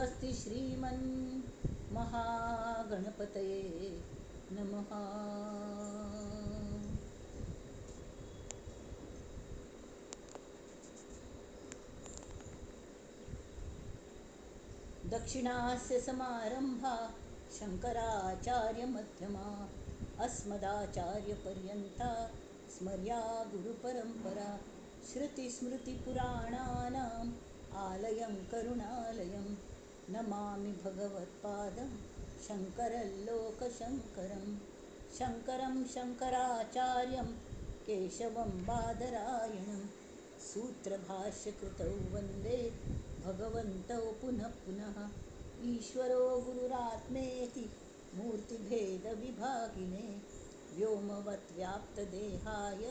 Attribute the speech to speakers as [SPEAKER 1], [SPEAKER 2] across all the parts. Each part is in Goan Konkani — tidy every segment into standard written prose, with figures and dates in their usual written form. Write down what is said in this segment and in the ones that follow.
[SPEAKER 1] स्वस्ति श्रीमन् महागणपतये नमः. दक्षिणास्य समारंभा शंकराचार्यमध्यमा अस्मदाचार्यपर्यन्ता स्मर्या गुरुपरंपरा. श्रुतिस्मृतिपुराणानाम् आलयं करुणालयं नमामि भगवत्पादं शंकरलोकशंकरं. शंकरं शंकराचार्यं केशवं बादरायणं सूत्रभाष्यकृतौ वंदे भगवन्तौ पुनः पुनः. ईश्वरो गुरुरात्मेति मूर्तिभेदविभागिने व्योमवत् व्याप्तदेहाय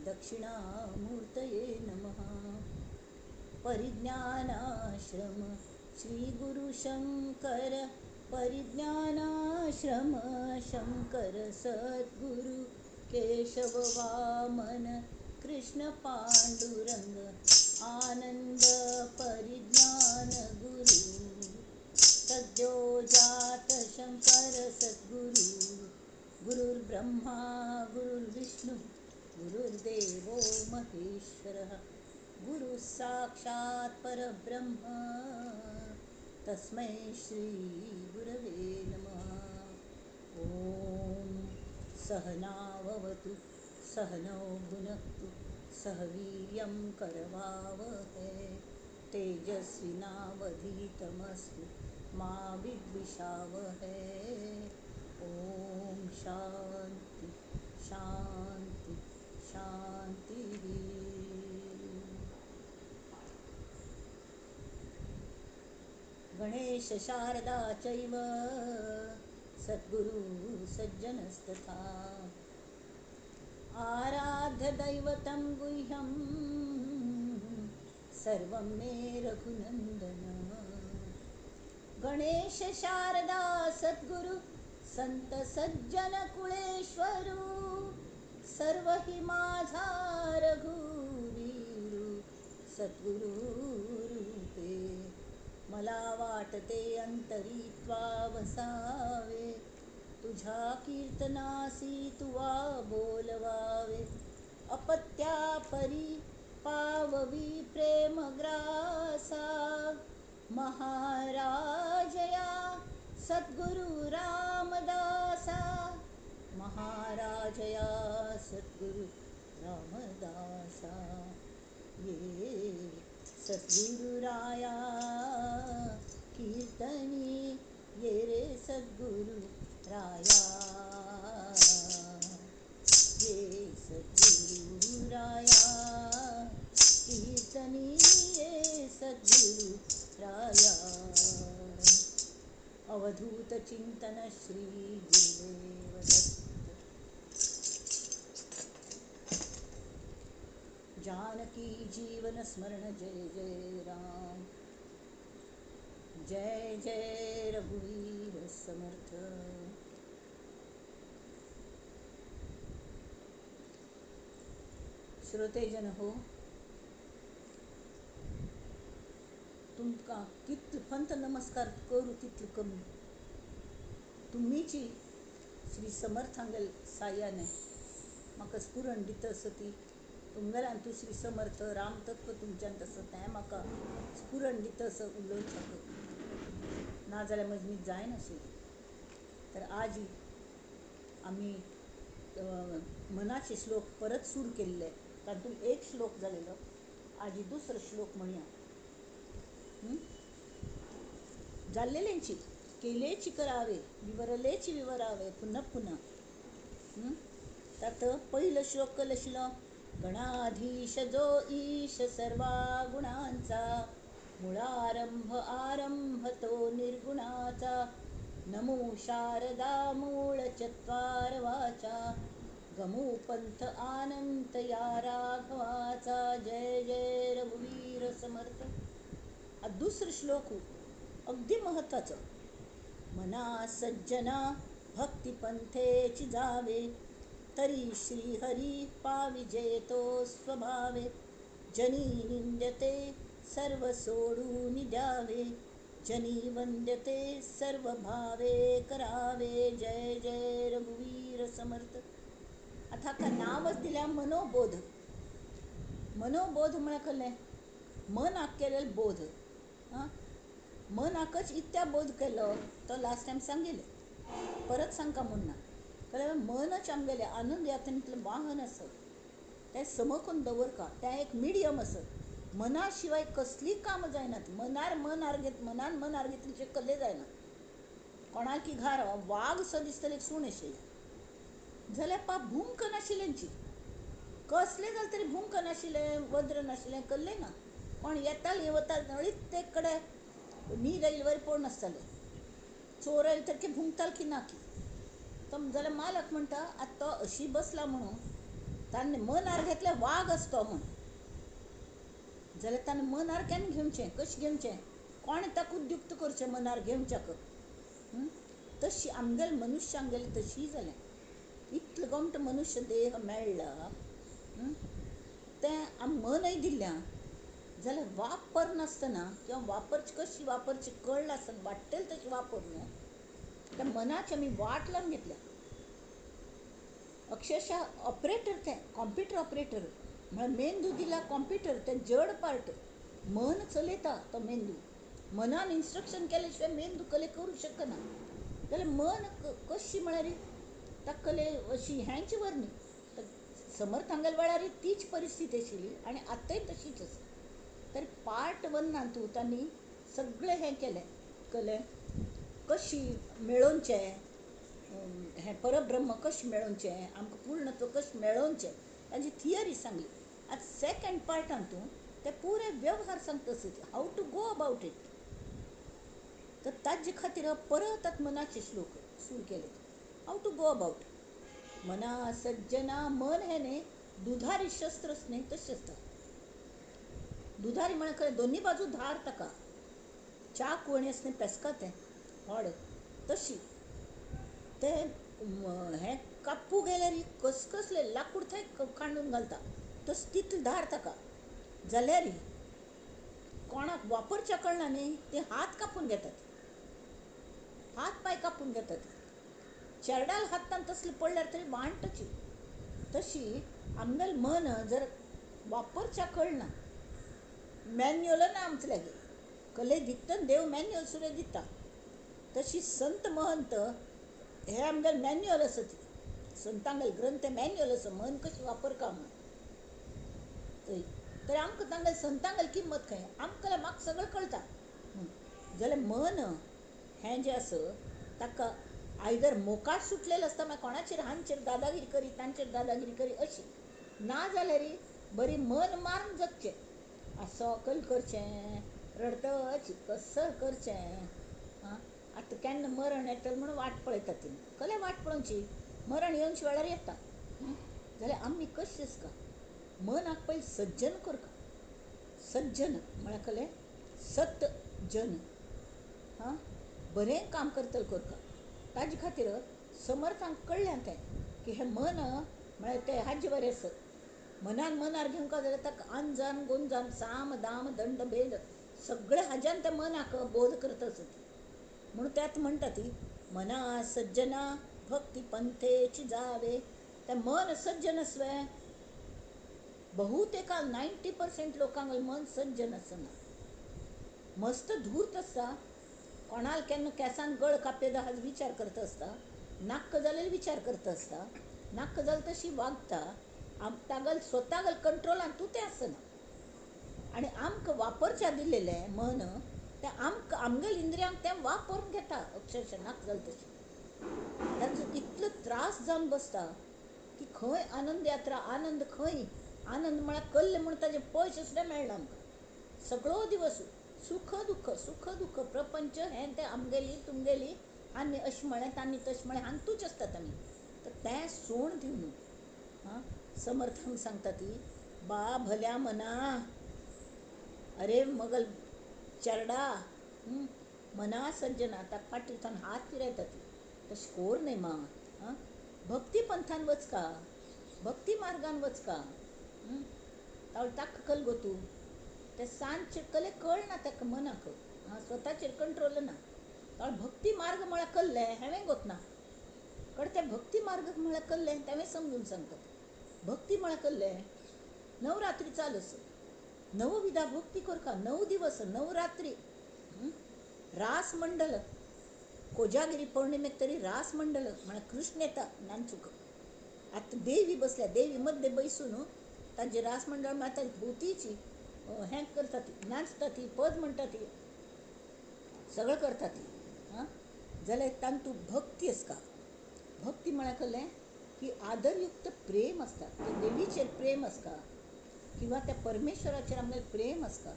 [SPEAKER 1] दक्षिणामूर्तये नमः. परिज्ञानाश्रम श्रीगुरुशंकर परिज्ञानाश्रम शंकर सद्गुरु केशव वामन कृष्ण पांडुरंग आनंद परिज्ञान गुरु. सद्यो जात शंकर सद्गुरु. गुरुर्ब्रह्मा गुरुर्विष्णु गुरुर्देवो महेश्वरः. गुरु साक्षात् परब्रह्म तस्मै श्री गुरवे नमः. ॐ सहनाववतु सहनौ भुनक्तु सह वीर्यं करवावहै. तेजस्विनावधीतमस्तु मा विद्विषावहै. ॐ शांती शांती शांती. गणेश शारदा चैव सद्गुरु सज्जनस्तथा. आराध्य दैवतं गुह्यं सर्वं मे रघुनंदन. गणेश शारदा सद्गुरु संत सज्जन कुळेश्वरू सर्व हि माझा रघुवीरू सद्गुरु रूपे. मला वाटते अंतरी त्वा वसावे तुझ्या कीर्तनासी तुवा बोलवावे. अपत्या परी पाववी प्रेमग्रासा महाराजया सद्गुरु रामदासा. महाराजया सद्गुरु रामदासा. ये सद्गुरुराया कीर्तनी ये रे सद्गुरु राया. ये सद्गुरुराया कीर्तनी ये सद्गुरु राया. अवधूत चिंतन श्री गुरुदेव दत्त. जानकी जीवन स्मरण जय जय राम. जय जय रघुवीर समर्थ. श्रोतेजन हो, तुमकां कितलो पंत नमस्कार करूं तितलो कमी. तुमीची श्री समर्थांगेल साह्याने म्हाका स्फुरण दिता आसा ती तुमगेल्यान तूं श्री समर्थ रामतत्व तुमच्यांत आसा तें म्हाका स्फुरण दिता आसा उलोवच्याक, नाजाल्यार म्हजी जायनाशिल्ली. तर आज आमी मनाचे श्लोक परत सुरू केल्ले, तातूंत एक श्लोक जालेलो, आज दुसरो श्लोक म्हणया. जाल्लेल्यांची केलेची करावे विवरलेची विवरावे पुन्हा पुन्हा. तात पहिलो श्लोक कसलो आशिल्लो? गणाधीश जो ईश सर्वा गुणांचा मुळारंभ आरंभ तो निर्गुणाचा. नमो शारदा मूळ चत्वार वाचा गमू पंथ आनंत या राघवाचा. जय जय रघुवीर समर्थ. हा दुसरो श्लोक अगदी महत्वाचो. मना सज्जना भक्तिपंथेची जावे तरी श्रीहरी पाविजे तो स्वभावे. जनी निंद्यते सर्व सोडून द्यावे जनी वंद्यते सर्व भावे करावे जय जय रघुवीर समर्थ. आतां हाका नांवच दिल्या मनोबोध. मनोबोध म्हळ्यार कसलें? मनाक केलेलो बोध. आं, मनाकच इत्या बोध केलो तो लास्ट टायम सांगिल्लें, परत सांगका म्हूण ना. कारण मनच आमगेलें आनंद यात्रेंतलें वाहन आसा, तें समकून दवरका. तें एक मिडियम आसा. मना शिवाय कसलीं कामां जायनात. मनार मन घेत मनान मनार घेतल्याचे कल्ले जायना. कोणाक की घार वाग सो दिसतले एक सूण आशिल्लें जाल्यार पा भूंक नाशिल्ल्यांची कसलें जालें तरी भूंक नाशिल्लें, वज्र नाशिल्लें, कल्लें ना. कोण येताले वता नळीत ते कडेन नीर आयिल्ले वरी पळोवन आसताले. चोर आयले तर की भुंकताल की ना की तो जाल्यार मालक म्हणटा आतां तो अशी बसला म्हणून ताणें मनार घेतलें वाग आसतो म्हूण. जाल्यार ताणें मनार केन्ना घेवचें, कशें घेवचें, कोणें ताका उद्युक्त करचें मनार घेवच्याक. तशी आमगेले मनुष्य आमगेलें तशी जालें. इतलो गोमटो मनुष्य देह मेळ्ळा तें आम मनय दिल्ल्या जाल्यार वापर नासतना किंवा वापरची कशी वापरची कळ्ळें आसतना वाडटलें तशी वापर न्हू त्या मनाची आमी वाट लावन घेतल्या. अक्षरशः ऑपरेटर तें कॉम्प्युटर ऑपरेटर म्हळ्यार मेंदू दिला कॉम्प्युटर, तें जड पार्ट मन चलयता तो मेंदू. मनान इन्स्ट्रक्शन केले शिवाय मेंदू कले करूं शकना. जाल्यार मन कशी म्हळ्यार ताका कले अशी हेंच वर न्ही. समर्थांगेल्या वेळार तीच परिस्थिती आशिल्ली आनी आतांय तशीच आसा. तर पार्ट वनान तूं तांणी सगळें हें केलें, कलें कशी मेळोवचें हें परब्रह्म कशें मेळोवचें, आमकां पूर्णत्व कशें मेळोवचें ताजी थियरी सांगली. आतां सेकंड पार्टान तूं ते पुरे व्यवहार सांगता how to go about it. तर ताजे खातीर परत आतां मनाचे श्लोक सुरू केले, how to go about. मना सज्जना, मन हें न्ही दुधारी शस्त्रच न्ही तशें आसता. दुधारी म्हळ्यार खरें दोन्ही बाजू धार ताका, चाकू आनी आसता पेसका तें व्हड तशी तें हें काप्पू गेल्यार कसकसलें लाकूड थंय कांडून घालता तस तितलें धार ताका. जाल्यार कोणाक वापरच्या कळना न्ही ते हात कापून घेतात, हात पांय कापून घेतात. चेरडाल हातान तसलें पडल्यार तरी वांटची. तशी आमगेलें मन जर वापरच्या कळना, मॅन्युअल ना आमचे लागीं, कले दिता देव मॅन्युअल सुद्दां दिता. तशी संत महंत हे आमगेलें मॅन्युअल आसा. ती संतांगेले ग्रंथ मॅन्युअल आसा, मन कशें वापरका म्हूण. तर आमकां तांगेले संतांगेली किंमत खंय, आमकां म्हाका सगळें कळटा म्हूण. जाल्यार मन हें जें आसा ताका आयदर मोकाट सुटलेलें आसता, मागीर कोणाचेर हांचेर दादागिरी करी तांचेर दादागिरी करी अशी ना जाल्यार बरी मन मारून जगचें. असो कल करचें, रडतच कसं करचें. आं, आतां केन्ना मरण येतलें म्हणून वाट पळयता तिणें. कसलें वाट पळोवची, मरण येवचे वेळार येता. जाल्यार आमी कशें आसता मनाक पयलीं सज्जन करका. सज्जन म्हळ्यार कसलें? सत्जन. हां, बरें काम करतलें करका. ताजे खातीर समर्थांक कळ्ळें तें की हें मन म्हळ्यार तें हाजे बरें आसा. मनान मनार घेवंक जाल्यार ताका अनजान गुंजान साम दाम दंड भेद सगळें हाज्यान त्या मनाक बोध करता आसत. म्हणून त्यात म्हणटा ती मना सज्जना भक्ती पंथेची जावे. तें मन सज्जन आसवें बहुतेकांक 90% लोकांक मन सज्जन आसना. मस्त धूर्त आसता, कोणाक केन्ना केंसान गळ कापयता हाजो विचार करता आसता, नाक्क जाल्यार विचार करता आसता, नाक्क जाल्यार तशी वागता. तागेल स्वतागेल कंट्रोलान तूं तें आसना. आनी आमकां वापरच्या दिलेलें मन तें आमकां आमगेले इंद्रियांक तें वापरून घेता अक्षरशः नाक जालें तशें. तांचो इतलो त्रास जावन बसता की खंय आनंद यात्रा, आनंद खंय, आनंद म्हळ्यार कल्ले म्हूण ताजे पयशे सुद्दां मेळना आमकां. सगळो दिवस सुख दुःख सुख दुःख प्रपंच हें तें आमगेली तुमगेली आनी अशें म्हळें तांणी तशें म्हळें हातूंच आसतात आमी. तर तें सोण दिवन आं समर्थांक सांगता ती बा भल्या मना, अरे मगल चेरडा मना सज्जना. ताका फाटींतल्यान हात फिरयता ती तशें कोर न्हय मा. आं, भक्ती पंथान वचका, भक्ती मार्गान वचका. तावळ ताका कल गो तूं तें सांजचें कले कळना ताका मनाक. हां, स्वताचेर कंट्रोल ना. कारण भक्ती मार्ग म्हळ्यार कल्लें हांवें गोतना, कारण ते भक्ती मार्ग म्हळ्यार कल्लें तें समजून सांगतात. भक्ती म्हळ्यार कल्लें नवरात्री चालू आसा, नवविधा भक्ती करका, 9 दिवस नवरात्री, रास मंडल, कोजागिरी पौर्णिमेक तरी रास मंडल म्हळ्यार कृष्ण येता नांचूक. आतां देवी बसल्या, देवी मध्य बैसून तांचे रास मंडळ म्हळ्यार तांची भोवतीची हें करता ती, नाचता ती, पद म्हणटा ती, सगळें करता ती. हां, जाल्यार तांतू भक्ती आसता. भक्ती म्हळ्यार कळ्ळें की आदरयुक्त प्रेम आसता, त्या देवीचेर प्रेम आसता किंवा त्या परमेश्वराचेर आमगेलें प्रेम आसता,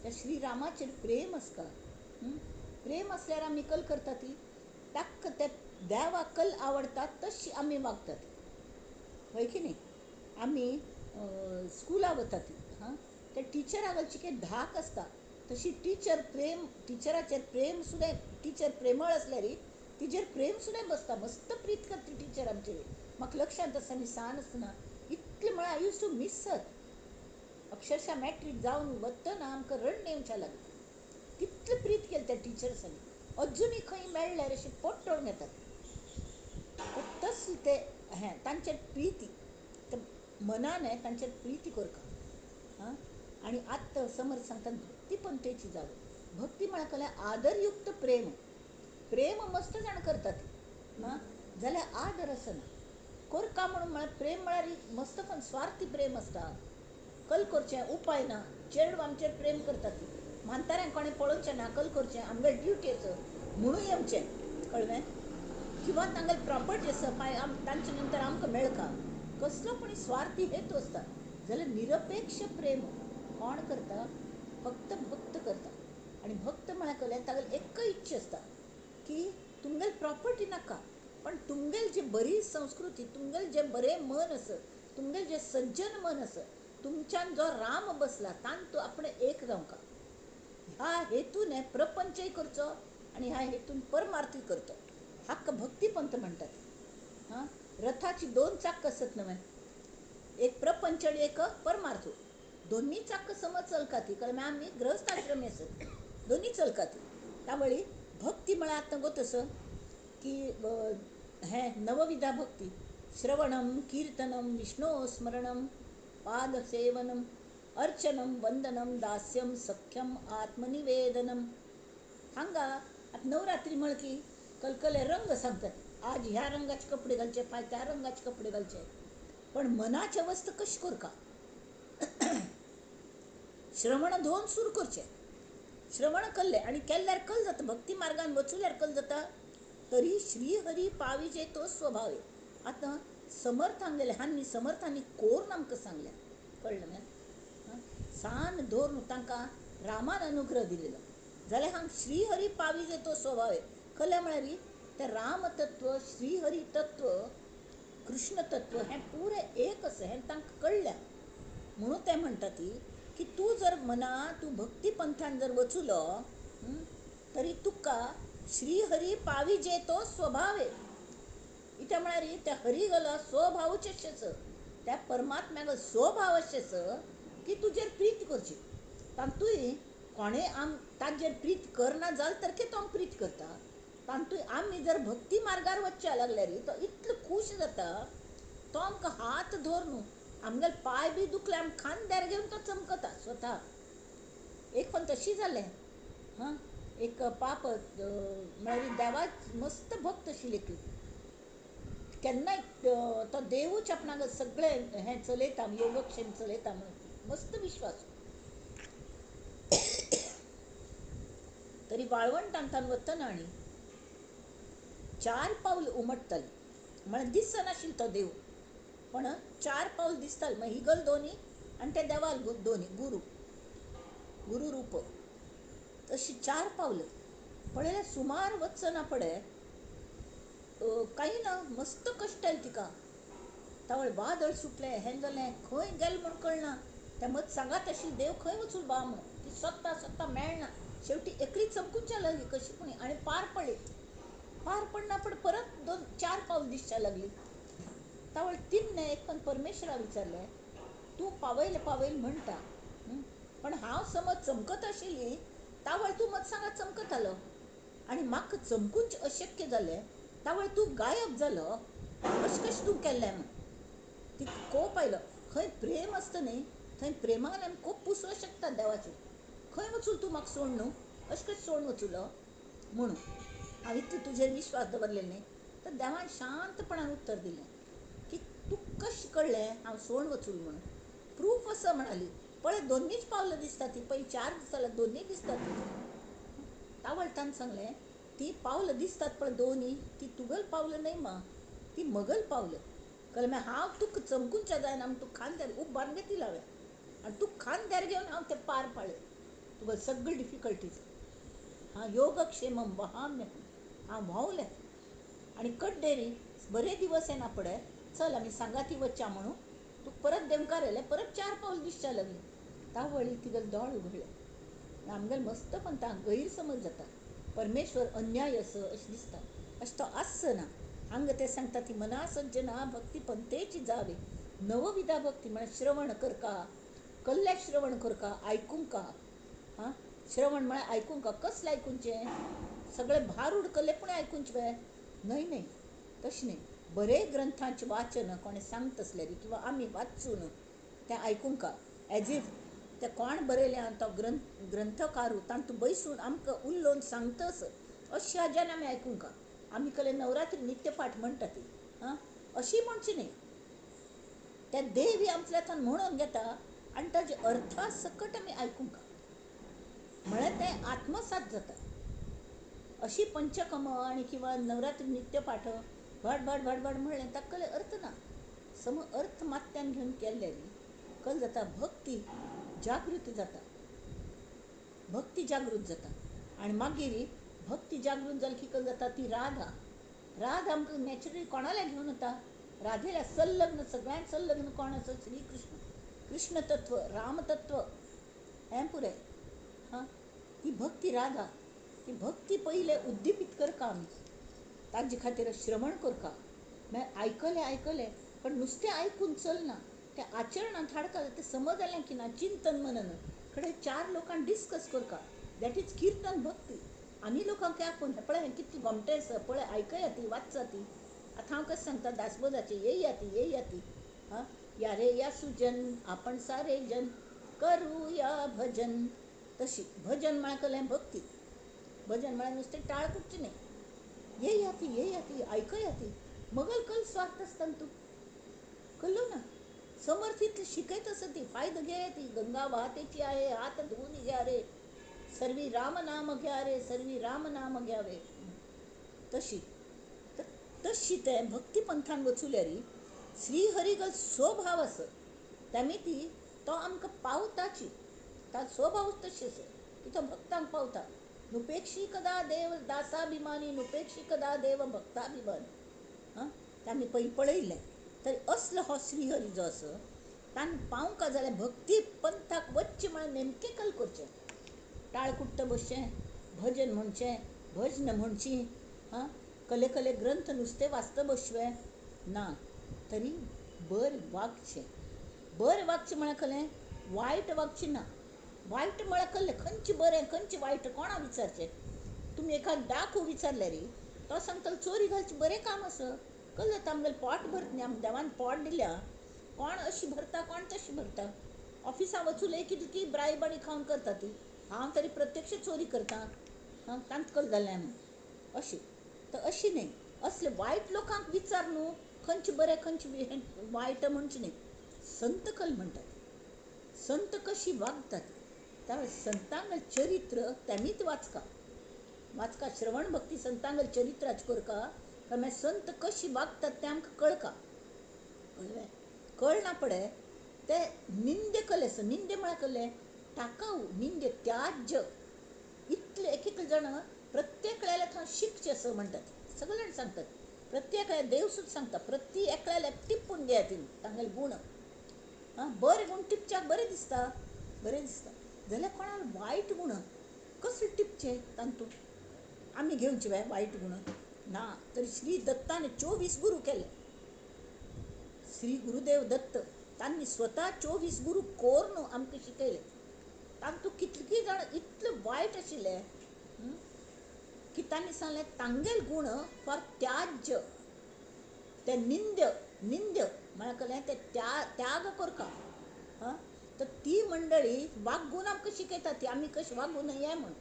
[SPEAKER 1] त्या श्रीरामाचेर प्रेम आसता. प्रेम आसल्यार आमी कल करता ती, ताका त्या देवाक कल आवडटा तशी आमी वागतात, हय की न्ही? आमी स्कुला वता ती, हां, त्या टिचरा वयची कितें धाक आसता तशी टिचर प्रेम, टिचराचेर प्रेम सुद्दां, टिचर प्रेमळ आसल्यार तिजेर प्रेम सुद्दां बसता, मस्त प्रीत करता टिचर आमचेर. म्हाका लक्षांत आसा आमी सान आसतना इतलें म्हळ्यार I use to miss her. अक्षरशः मॅट्रीक जावन वतना आमकां रडणें येवचें लागलें, कितलें प्रीत केलें त्या टिचर्सांनी. अजुनूय खंय मेळ्ळ्यार अशें पोट घेतात तसलें ते हें तांचेर प्रिती, ते मनान तांचेर प्रिती करता. हां, आनी आतां समर्थ सांगतात भक्ती पंथेची जावं. भक्ती म्हळ्यार कळ्ळें आदरयुक्त प्रेम, प्रेम मस्त जाण करतात, हां, जाल्यार आदर आसना करका म्हणून म्हळ्यार प्रेम म्हळ्यार मस्त पण स्वार्थी प्रेम आसता. कल करचें उपाय ना, चेडवां आमचेर प्रेम करतात, म्हाताऱ्यांक कोणें पळोवचें ना, कल करचें आमगेर ड्युटी आसा म्हणून येवचें, कळ्ळें? किंवा तांगेली प्रॉपर्टी आसा पाय तांचे नंतर आमकां मेळका, कसलो पण स्वार्थी हेतू आसता. जाल्यार निरपेक्ष प्रेम कोण करता? फक्त भक्त करता. आनी भक्त म्हळ्यार कळ्ळें तागेली एक इच्छा आसता की तुमगेली प्रॉपर्टी नाका, पण तुमगेली जी बरी संस्कृती, तुमगेलें जें बरें मन आसा, तुमगेलें जें सज्जन मन आसा, तुमच्यान जो राम बसला तांतू आपणें एक जावंका, ह्या हेतून प्रपंचय करचो आनी ह्या हेतून परमार्थूय करचो. हाका भक्तीपंथ म्हणटात. हां, रथाची 2 चाक आसत न्हय, एक प्रपंच आनी एक परमार्थ. दोन्ही चाक समज चलका ती, कारण आमी गृहस्थाश्रमी आसत, दोन्ही चलका ती. त्यावेळी भक्ती म्हळ्यार आतां गो तसो की हें नवविधा भक्ती, श्रवणम कीर्तनम विष्णो स्मरणम पादसेवनम अर्चनम वंदनम दास्यम सख्यम आत्मनिवेदनम. हांगा आतां नवरात्री म्हळ की कलकले रंग सांगतात, आज ह्या रंगाचे कपडे घालचे, पाय त्या रंगाचे कपडे घालचे, पण मनाचे अवस्था कशी करका? श्रवण धुवन सुरू करचे, श्रवण कल्ले आनी केल्यार कल जाता, भक्ती मार्गान वचुल्यार कल जाता, तरी श्रीहरी पाविजे तो स्वभावे. आतां समर्थांगेले हांणी समर्थांनी कोरून आमकां सांगलें, कळ्ळें मगे? सान धरून तांकां रामान अनुग्रह दिलेलो, जाल्यार हांग श्रीहरी पाविजे तो स्वभावे कळ्ळें म्हळ्यार तें रामतत्व, श्रीहरी तत्व, कृष्ण तत्व हें पुरें एक आसा हें तांकां कळ्ळें. म्हणून ते म्हणटा ती की तूं जर मना तूं भक्ती पंथान जर वचुलो तरी तुका श्रीहरी पाविजे तो स्वभावे. इत्या म्हळ्यार त्या हरी गेलो स्वभावूच आस, त्या परमात्म्यागो स्वभाव आस की तुजेर प्रीत करची. तातूंय कोणें आम ताजेर प्रीत करना जाल तर तो आम प्रीत करता. तातूंय आमी जर भक्ती मार्गार वचच्या लागल्यार तो इतलो खूश जाता, तो आमकां हात धरून आमगेले पांय बी दुखले आम खांद्यार घेवन तो चमकता स्वता. एक पण तशी जालें, हां, एक पाप म्हळ्यार देवाक मस्त भक्त आशिल्ली एकली, केन्नाय तो देवूच आपणाक सगळें हें चलयता, योगक्षेम चलयता म्हणून मस्त विश्वास. तरी वाळवंटांतल्यान वतना आनी 4 पावल उमटताली, म्हळ्यार दिसनाशिल्लो तो देव, पण 4 पावल दिसतालें. मागीर ही गल दोनी आनी त्या देवाल दोनी, गुरू गुरू रूप, तशी 4 पावलां पळयल्यार सुमार वचना पडे कांय ना, मस्त कश्ट आयले तिका. तावळ वादळ सुटलें, हें जालें, खंय गेलें म्हूण कळना. त्या मत सांगात आशिल्ली देव खंय वचून बा म्हूण, ती सोदता सोदता मेळना. शेवटी एकली चमकूच्या लागली कशी पुणी आनी पार पडली. पार पडना फुडें परत 2-4 पावल दिसच्या लागली. तावळ तिन्ने एक पण परमेश्वरा विचारलें, तूं पावयल पावयल म्हणटा, पण हांव समज चमकत आशिल्ली तावळ तूं मत सांगा चमकतालो आनी म्हाका चमकूंच अशक्य जालें. तावळ तूं गायब जालो, अशें कशें तूं केल्लें म्हूण तिका कोप आयलो. खंय प्रेम आसता न्ही थंय प्रेमान आमी कोप पुसोवंक शकता देवाचेर. खंय वचून तूं म्हाका सोड न्हू, अशें कशें सोड वचुलो म्हणून हांव इतलो तुजेर विश्वास दवरलेलो न्ही. तर देवान शांतपणान उत्तर दिलें की तुका कशें कळ्ळें हांव सोड वचूल म्हणून? प्रूफ आसा म्हणाली. पळय दोनूच पावलां दिसता ती, पयलीं 4 दिसां दोनूय दिसतात ती. तावळटान सांगलें ती पावलां दिसतात पळय दोनूय, ती तुगल पावलां न्हय मा, ती मगल पावलां. कळ्ळें? मागीर हांव तुका चमकूंच्या जायना म्हूण तुका खांद्यार उबारून घेतिल्लें हांवें आनी तुका खांद्यार घेवन हांव तें पार पाळ्ळें तुका सगळी डिफिकल्टीज. हां, योगक्षेमम वहाम्यहम, हांव व्हांवलें आनी कड्डेरी बरे दिवस येना पडे, चल आमी सांगाती वच्च्या म्हणून तुका परत देंवकार आयलें, परत 4 पावल दिसच्या लागली. तावळी तिगेले दोळे उगडले. आमगेले मस्त पंथा गैरसमज जाता, परमेश्वर अन्याय असो अशें दिसता, अशें तो आसना. हांगा ते सांगता ती मना सज्जना भक्ती पंथेची जावे नवविधा भक्ती म्हळ्यार श्रवण करका, कल्ल्या श्रवण करका, आयकूंका. हां, श्रवण म्हळ्यार आयकूंका. कसलें आयकुचें? सगळें भार उडकलें पूण आयकुचें न्हय न्हय, तशें न्हय. बरे ग्रंथांचें वाचन कोणें सांगता आसल्यार किंवा आमी वाचून तें आयकूंका. एज if तें कोण बरयलें तो ग्रंथकारू तांतूं बैसून आमकां उलोवन सांगता असो अशें हाज्यान आमी आयकूंका. आमी कले नवरात्री नित्यपाठ म्हणटा ती, हां, अशी म्हणची न्हय. त्या देवी आमच्या म्हणून घेता आनी ताजे अर्था सकट आमी आयकूंका, म्हळ्यार तें आत्मसात जाता. अशी पंचकम आनी किंवा नवरात्री नित्यपाठ भट भट भट भट म्हणलें ताका कले अर्थ ना. सम अर्थ मात्यान घेवन केल्ले न्ही कल जाता भक्ती जागृत जाता, भक्ती जागृत जाता. आनी मागीर भक्ती जागृत जाली की कल जाता ती राधा. राधा आमकां नॅचरली कोणाल्या घेवन वता? राधेल्या संलग्न, सगळ्यांत संलग्न कोण आसा? श्रीकृष्ण. कृष्ण तत्व, रामतत्व हें पुरें. हां, ती भक्ती राधा, ती भक्ती पयलें उद्दीपीत करका आमी, ताजे खातीर श्रवण करका. मागीर आयकलें आयकलें पण नुस्तें आयकून चलना, तें आचरणांत हाडका. तें समज जालें की ना, चिंतन मनन कडेन 4 लोकांक डिस्कस करका. That is किर्तन भक्ती. आनी लोकांक आपोवन पळय हें कितलें गोमटें आसा, पळय आयकया ती, वाचा ती. आतां हांव कशें सांगता दासबोधाचें, येया ती येया ती, हां, या रे या सुजन आपण सारे जन करूया भजन. तशी भजन म्हळ्यार कसलें? भक्ती. भजन म्हळ्यार नुस्तें टाळ कुटचें न्हय. येया ती येया ती, आयकया ती. मगल कल स्वार्थ आसता तूं कल्लो ना. समर्थ इतलें शिकयत आसा ती, फायदो घेया ती. गंगा वाहतेची आहे हात धुवून घ्या रे, सर्वी राम नाम घ्या रे, सर्वी राम नाम घ्यावे. तशी तर तशी तें भक्ती पंथान वचुल्यार श्रीहरिगल स्वभाव आसा तेमी ती तो आमकां पावताची. ताजो स्वभाव तशी आसा की तो भक्तांक पावता. नुपेक्षी कदा देव दासाभिमानी, नुपेक्षी कदा देव भक्ताभिमानी. हां, तें आमी पयलीं पळयल्लें. तर असलो हो श्रीहरी जो आसा ताणें पावंका जाल्यार भक्ती पंथाक वच्चें म्हळ्यार नेमकें कल करचें? टाळकुट्ट बसचें, भजन म्हणचें, भजन म्हणची, हां, कले कले ग्रंथ नुस्तें वाचता बसचें ना, तरी बरें वागचें. बरें वागचें म्हळ्यार कलें वायट वागचें ना. वायट म्हळ्यार कल्लें खंयचें बरें खंयचें वायट कोणा विचारचें? तुमी एखाद डाकू विचारल्यार तो सांगतलो चोरी घालचें बरें काम आसा. कल जाता आमगेलें पोट भरता न्ही, आमकां देवान पोट दिल्या. कोण अशी भरता कोण तशी भरता. ऑफिसां वचून कितें ती ब्रायब आनी खावन करता ती. हांव तरी प्रत्यक्ष चोरी करता, हां, तांत कल जालें म्हूण अशी. तर अशी न्हय, असले वायट लोकांक विचार न्हू खंयचें बरें खंयचें वायट म्हणचें न्हय. संत कल म्हणटात, संत कशी वागतात. त्यावेळेस संतांगल चरित्र तेमीच वाचका वाचका. श्रवण भक्ती संतांगल चरित्राच करका, कारण मागीर संत कशी वागतात तें आमकां कळका. कळ्ळें? कळना पडे ते निंदे कले आसा. निंदे म्हळ्यार कले टाकाऊ, निंदे त्याज्य. इतले एक एक जाण प्रत्येक थंय शिकचें असं म्हणटात, सगळे जाण सांगतात. प्रत्येक देव सुद्दां सांगता, प्रत्येक एकल्याक टिपून घेया तिणें तांगेले गूण. आं, बरे गूण टिपच्याक बरें दिसता, बरें दिसता. जाल्यार कोणाक वायट गूण कसले टिपचे तांतूं? आमी घेवचे बाय वायट गूण ना. तरी श्री दत्तान 24 गुरू केले. श्री गुरुदेव दत्त तांणी स्वता 24 गुरू कोरून आमकां शिकयले. तांतू कितली जाण इतले वायट आशिल्ले की तांणी सांगलें तांगेल गूण फार त्याज्य, ते निंद्य निंद्य म्हळ्यार कळ्ळें ते त्याग करका. हां, तर ती मंडळी वागून आमकां शिकयता ती आमी कशी वागूं न्हय म्हूण.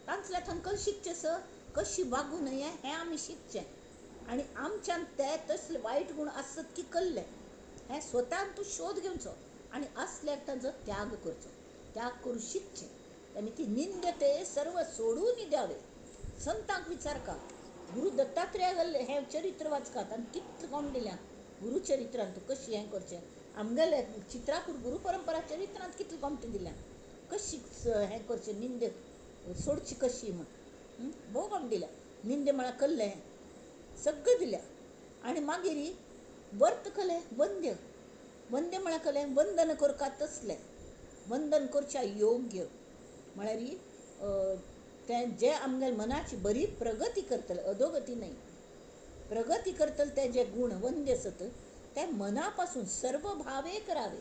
[SPEAKER 1] तांचल्या थांकल शिकचें सर कशी वागूं न्हय हें आमी शिकचें आनी आमच्यान ते तसले वायट गूण आसत की कल्ले हें स्वतान तूं शोध घेवचो आनी आसल्यार तांचो त्याग करचो, त्याग करूं शिकचें. आनी ती निंद्य ते सर्व सोडून द्यावे. संतांक विचारका, गुरू दत्तात्रेया हें चरित्र वाचकात आनी कितलें कोण दिल्या गुरुचरित्रांत तूं कशी हें करचें. आमगेले चित्रापूर गुरु परंपरा चरित्रांत कितलें गोमटें दिल्या कशी हें करचें, निंद्य सोडची कशी म्हूण भोव गोम दिल्या. निंद्य म्हळ्यार कल्लें सगळें दिल्या. आनी मागीर वर्त कलें वंद्य, वंद्य म्हळ्यार कलें वंदन करका तसलें, वंदन करच्या योग्य म्हळ्यार तें जे आमगेले मनाची बरी प्रगती करतले, अधोगती न्हय, प्रगती करतले ते जे गूण वंद्य आसत ते मनापासून सर्व भावे करावे.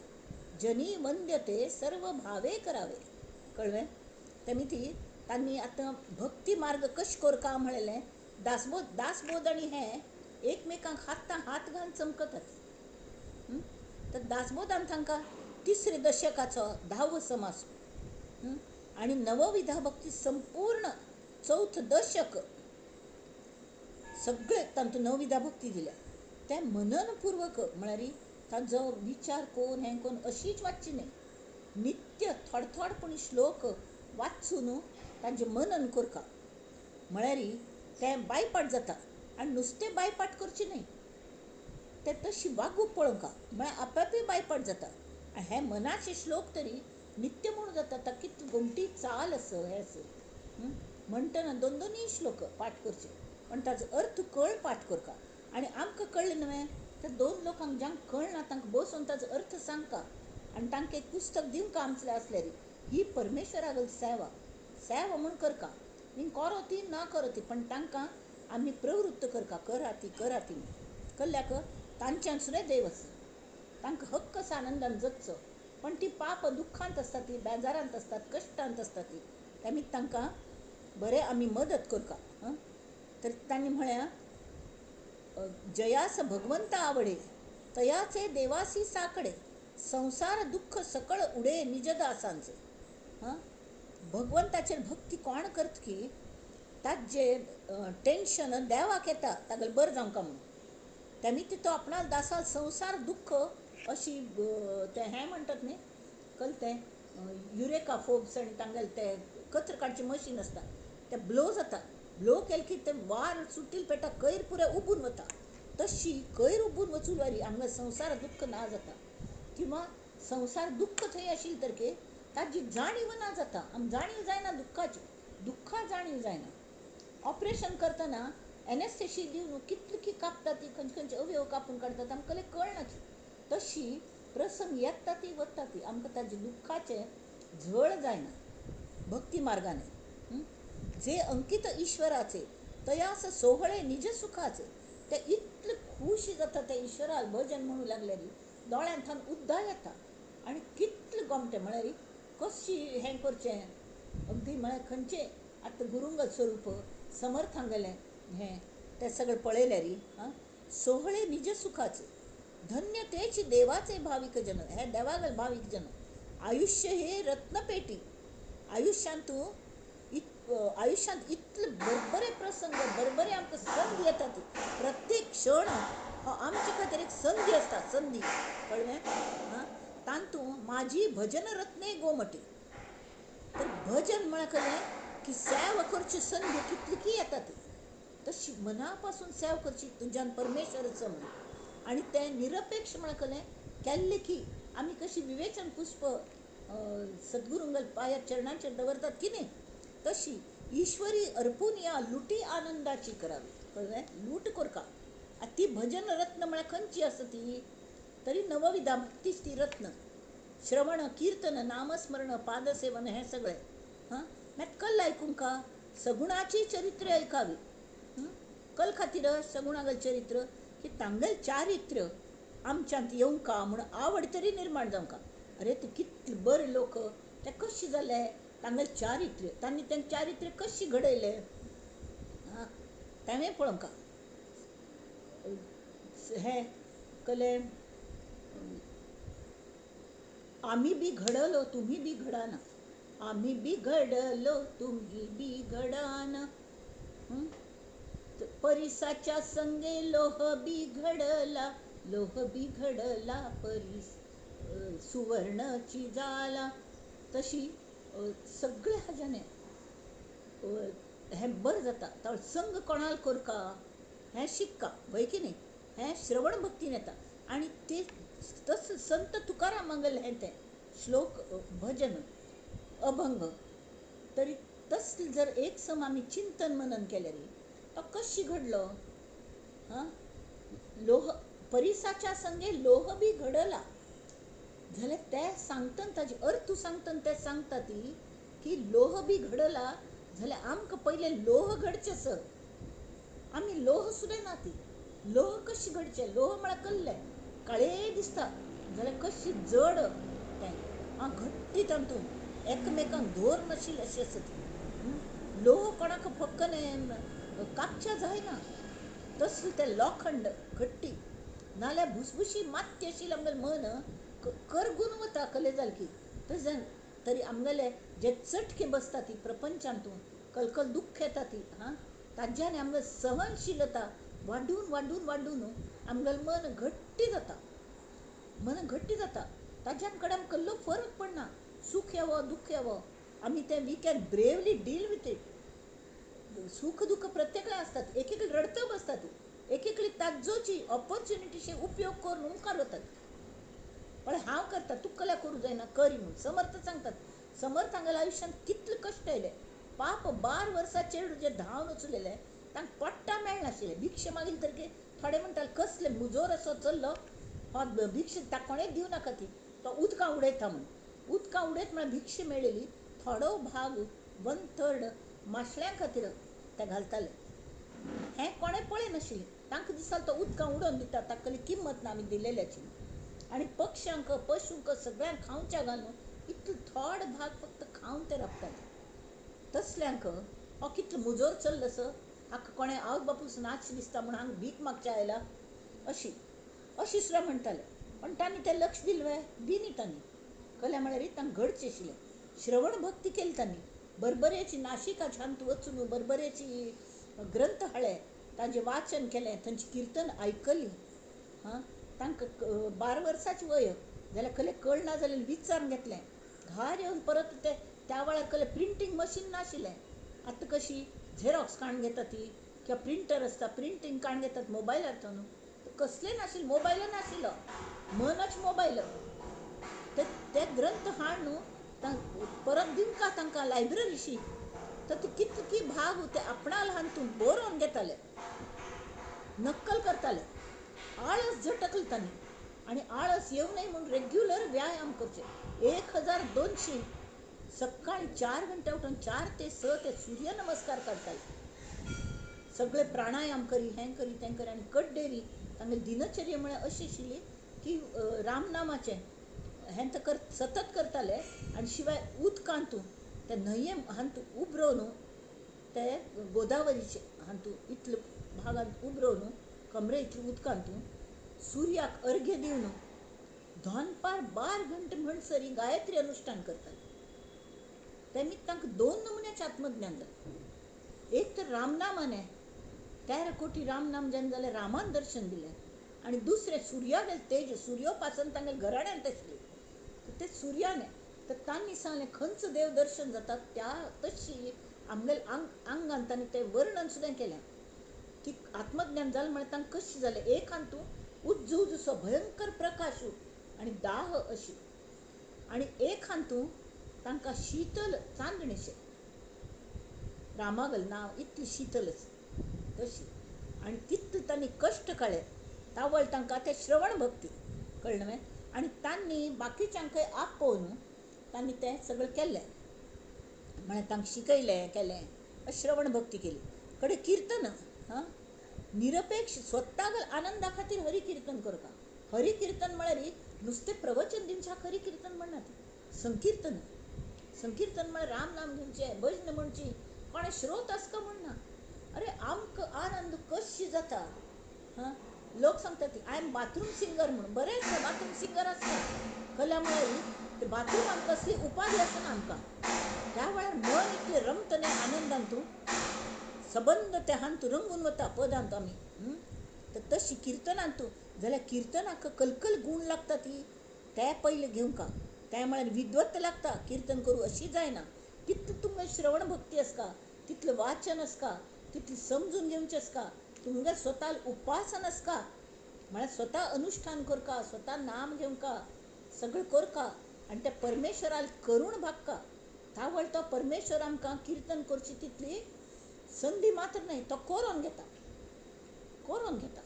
[SPEAKER 1] जनी वंद्य ते सर्व भावे करावे. कळ्ळें? तेमी ती तांणी आतां भक्ती मार्ग कशें करका म्हणलें दासबोध दासबोध आनी हें एकमेकांक हातां हात घालून चमकतात. तर दासबोधान तांकां तिसरे दशकाचो 10वो समास आनी नवविधा भक्ती संपूर्ण चवथ दशक सगळे तांतूं नवविधा भक्ती दिल्या. तें मननपूर्वक म्हळ्यार ताजो विचार कोन हें कोन अशीच वाचची न्हय, नित्य थोडे थोडे श्लोक वाचून तांचें मनन करका म्हळ्यार तें बायपाट जाता. आनी नुस्तें बायपाट करचें न्हय, तें तशी वागूंक पळोवंका म्हळ्यार आपापय बायपाट जाता. आनी हे मनाचे श्लोक तरी नित्य म्हणून जाता. ताका कितली गोमटी चाल आसा हें आसा म्हणटना दोन दोनूय श्लोक पाठ करचे पण ताजो अर्थ कळ पाठ करका. आनी आमकां कळ्ळें न्हय तर दोन लोकांक जांकां कळना तांकां बसून ताजो अर्थ सांगका आनी तांकां एक पुस्तक दिवंका आमचें आसल्यार ही परमेश्वरागल सेवा सेवा म्हूण करका. नी करो ती ना करो ती पण तांकां आमी प्रवृत्त करका, करा ती करा ती कल्ल्याक तांच्यान सुद्दां देव आसा, तांकां हक्क आसा आनंदान जगचो. पण ती पाप दुख्खांत आसता, ती बेजारांत आसतात, कश्टांत आसता ती, तेमी तांकां बरें आमी मदत करका. तर तांणी म्हळ्यार जयास भगवंत आवडे तयाचे देवासी साकडे संसार दुख्ख सकळ उडे निजदासांचे. हां, भगवंताचेर भक्ती कोण करत की ताजें टेंशन देवाक येता तागेलें बरें जावंका म्हणून, तेमी तो आपणा दासा संसार दुख्ख अशी तें हें म्हणटात न्ही कल तें युरेका फोब्स आनी तांगेलें तें कचरो काडचें मशीन आसता तें ब्लो जाता, ब्लो केलें की तें वार सुटील पेटा कयर पुराय उबून वता. तशी कयर उबून वचून वारी आमकां संवसार दुख्ख ना जाता किंवा संवसार दुख्ख थंय आशिल्लें तर की ताजी जाणीव ना जाता. आमकां जाणीव जायना दुख्खाची, दुख्खा जाणीव जायना. ऑपरेशन करतना एनेस्थेशी दिवन कितली की कापता ती खंयचे खंयचे अवयव कापून काडटात आमकां कळना. तशी प्रसंग येता ती वता ती आमकां ताजे दुख्खाचें झळ जायना भक्ती मार्गाने. जे अंकित ईश्वराचे तयास सोहळे निज सुखाचे, ते इतले खूश जाता ते ईश्वराक भजन म्हणू लागल्यार दोळ्यांत उद्दा येता. आनी कितले गोमटें म्हळ्यार कशी हें करचें अगदी म्हळ्यार खंयचें आतां गुरुंगल स्वरूप समर्थांगेलें हें तें सगळें पळयल्यार आं सोहळे निज सुखाचे धन्य तेच देवाचे भावीक जन, हे देवागेले भावीक जन. आयुष्य हे रत्नपेटी, आयुष्यांत आयुष्यांत इतले बरबरे प्रसंग बरबरे आमकां संदी येता ती प्रत्येक क्षण हो आमचे खातीर एक संदी आसता, संदी कळ्ळें. आं, तातूंत म्हाजी भजन रत्ने गोमटी. तर भजन म्हळ्यार कळ्ळें की सेवा करची संदी कितली की येता ती तशी मना पासून सेवा करची तुज्यान परमेश्वराचो म्हणून. आनी तें निरपेक्ष म्हळ्यार कळ्ळें केल्लें की आमी कशी विवेचन पुष्प सद्गुरुंगल पांयार चरणांचेर दवरतात की न्ही तशी ईश्वरी अर्पून या लुटी आनंदाची करावी. कळ्ळें, लूट करका. आतां ती भजन रत्न म्हळ्यार खंयची आसा ती तरी नवविधा भक्तीच ती रत्न, श्रवण कीर्तन नामस्मरण पादसेवन हें सगळें. हां, मागीर कल आयकूंका सगुणाची चरित्र आयकावी. कल खातीर सगुणागेलें चरित्र की तांगेलें चारित्र्य आमच्यांत येवंका म्हूण आवड तरी निर्माण जावंका. अरे ते कितले बरे लोक तें कशें जालें तांगेलें चारित्र्य, तांणी तें चारित्र्य कशें घडयलें आं तेंवूय पळोवंक. हें कलें आमी बी घडलो तुमी बी घडाना, आमी बी घडलो तुमी बी घडाना, परिसाच्या संगे लोह बी घडला, लोह बी घडला परीस सुवर्णची जाला. तशी सगळे हाज्याने हें बरें जाता. तर संग कोणाल करका हें शिक्का वय की न्ही, हें श्रवण भक्तीन येता. आनी ते तस संत तुकारामागेलें हें तें श्लोक भजन अभंग तरी तसलें जर एक सम आमी चिंतन मनन केलें न्ही तो कशी घडलो हां. लोह परिसाच्या संगे लोह बी घडला जाल्यार ते सांगतन ताजे अर्थ सांगतन ते सांगता ती की लोह बी घडला जाल्यार आमकां पयलें लोह घडचें सर. आमी लोह सुद्दां ना ती लोह कशी घडचें, लोह म्हळ्यार कसलें काळें दिसता जाल्यार कशी जड तें आं घट्टी तातूंत एकमेकांक धोर नाशिल्लें अशें आसता ती. लोह कोणाक फक्कन कापच्या जायना तसलें तें लोखंड घट्टी, नाल्यार भुसभुशी मात्ती आशिल्लें आमगेलें मन करगून वता कले जाल की. तशें तरी आमगेले जे चटके बसता ती प्रपंचांतून कलकल दुख्ख येता ती हां ताज्यान आमगेली सहनशीलता वाडून वाडून वाडून आमगेलें मन घट्टी जाता, मन घट्टी जाता. ताज्यान कडेन आमकां कसलो फरक पडना, सूख येवो दुख्ख येवो आमी तें we can bravely deal with it. सूख दुख्ख प्रत्येकाक आसतात, एक एक रडत बसतात, एक एकली ताजोची ऑपॉर्च्युनिटीचे उपयोग करून मुखार वतात. पण हांव करता तूं कला करूं जायना करी म्हूण समर्थ सांगतात. समर्थ हांगेल्या आयुश्यांत कितले कश्ट आयले, पाप 12 वर्सां चेडूं जे धांवन वचलेले तांकां पट्टा मेळनाशिल्लें. भिक्षा मागील तर थोडे म्हणटाले कसले मुजोर असो चल्लो हो भिक्षा ताका कोणें दिवं नाका ती, तो उदकां उडयता म्हूण. उदकां उडयत म्हळ्यार भिक्षा मेळ्ळेली थोडो भाग 1/3 माशल्यां खातीर ते घालताले. हें कोणें पळयनाशिल्लें, तांकां दिसतालें तो उदकां उडोवन दिता ताका कसली किंमत ना आमी दिलेल्याची. आनी पक्ष्यांक पशूंक सगळ्यांक खावच्या घालून इतलो थोडो भाग फक्त खावन ते राबताले. तसल्यांक हो कितलो मुजोर चल्लो असो हाका कोणें आवय बापूस नाच दिसता म्हूण हांगा भीक मागच्या आयला अशी अशी सुद्दां म्हणटाले. पण तांणी तें लक्ष दिलें दिनी तांणी कल्या म्हळ्यार तांकां घडचें आशिल्लें. श्रवण भक्ती केली तांणी, बरबरेची नाशिकाच्यान वचून बरबरेची ग्रंथ हाडले, तांचें वाचन केलें, तांचें किर्तन आयकली. हां तांकां 12 वर्सांची वय जाल्यार कले कळना जाल्यार विचारून घेतलें. घार येवन परत ते त्या वेळार कले प्रिंटींग मशीन नाशिल्लें. आतां कशी झेरॉक्स काडून घेता ती किंवा प्रिंटर आसता प्रिंटींग काडून घेतात मोबायलार न्हू, कसलें नाशिल्लें, मोबायल नाशिल्लो, मनच मोबायल. ते ग्रंथ हाड न्हू परत दिवंका तांकां लायब्ररीशी, तर ते कितकी भाग ते आपणाल हातून बरोवन घेताले, नक्कल करताले. आळस झटकले तांणी आनी आळस येवं नये म्हूण रेग्युलर व्यायाम करचे. 1200 सकाळी 4 घंटे उठून 4 ते 6 ते सूर्य नमस्कार करताले. सगळे प्राणायाम करी, हें करी तें करी. आनी कड्डेरी तांगेली दिनचर्या म्हळ्यार अशी आशिल्ली की रामनामाचें हें तर सतत करताले. आनी शिवाय उदकांतू ते न्हंये हातूंत उबरोवन ते गोदावरीचे हातूंत इतले भागांत उबरोवन कमरे इतले उदकांतू सुर्याक अर्घ्य दिवन दनपार 12 घंटे म्हणसरी गायत्री अनुष्ठान करताले. तेमी तांकां 2 नमुन्याचें आत्मज्ञान जालें. एक तर रामनामाने 13 कोटी रामनाम जेन्ना जालें रामान दर्शन दिलें, आनी दुसरें सुर्यागेलें तेज सुर्योपासन तांगेले घराण्यांत आशिल्लें ते सुर्याने. तर तांणी सांगलें खंयचो देव दर्शन जाता त्या तशी आमगेले आंगान तांणी तें वर्णन सुद्दां केलें की आत्मज्ञान जालें म्हळ्यार तांकां कशें जालें. एक हातूंत उज्जू जसो भयंकर प्रकाश आनी दाह अशी, आनी एक हातूंत तांकां शीतल चांदणीशें रामागल नांव इतली शीतलच तशी. आनी तितले तांणी कश्ट काडले तावळ तांकां तें श्रवण भक्ती कळ्ळें न्हय. आनी तांणी बाकीच्यांकय आपोवन तांणी तें सगळें केलें, म्हळ्यार तांकां शिकयलें केलें, श्रवण भक्ती केली. कडे किर्तन हां निरपेक्ष स्वताक आनंदा खातीर हरी किर्तन करता. हरी किर्तन म्हळ्यार नुस्तें प्रवचन दिवच्याक हरी किर्तन म्हणनात, संकीर्तन संकीर्तन म्हळ्यार राम नाम घेवचें, भजन म्हणची, कोणें श्रोत आसका म्हण ना. अरे आमकां आनंद कशी जाता. हां, लोक सांगतात I am bathroom singer म्हणून. बरें आसता बाथरूम सिंगर आसता. कला म्हळ्यार ते बाथरूमांत कसली उपाधी आसना आमकां. त्या वेळार मन इतलें रमतलें आनंदान, तूं सबंद त्या हांतू रंगून वता पदांत आमी. तर तशी किर्तनांत तूं जाल्यार किर्तनाक कलकल गूण लागता ती ते पयलें घेवंक. त्या म्हळ्यार विद्वत्त लागता किर्तन करूं अशी जायना. तितलें तुमकां श्रवण भक्ती आसता, तितलें वाचन आसता, तितलें समजून घेवचें आसता, तुमगे स्वता उपासन आसता, म्हळ्यार स्वता अनुष्ठान करका, स्वता नाम घेवंका, सगळें करका आनी त्या परमेश्वराक करूण भागका. तावळ तो परमेश्वर आमकां किर्तन करची तितली संदी मात्र न्हय, तो कोरोन घेता, कोरोन घेता.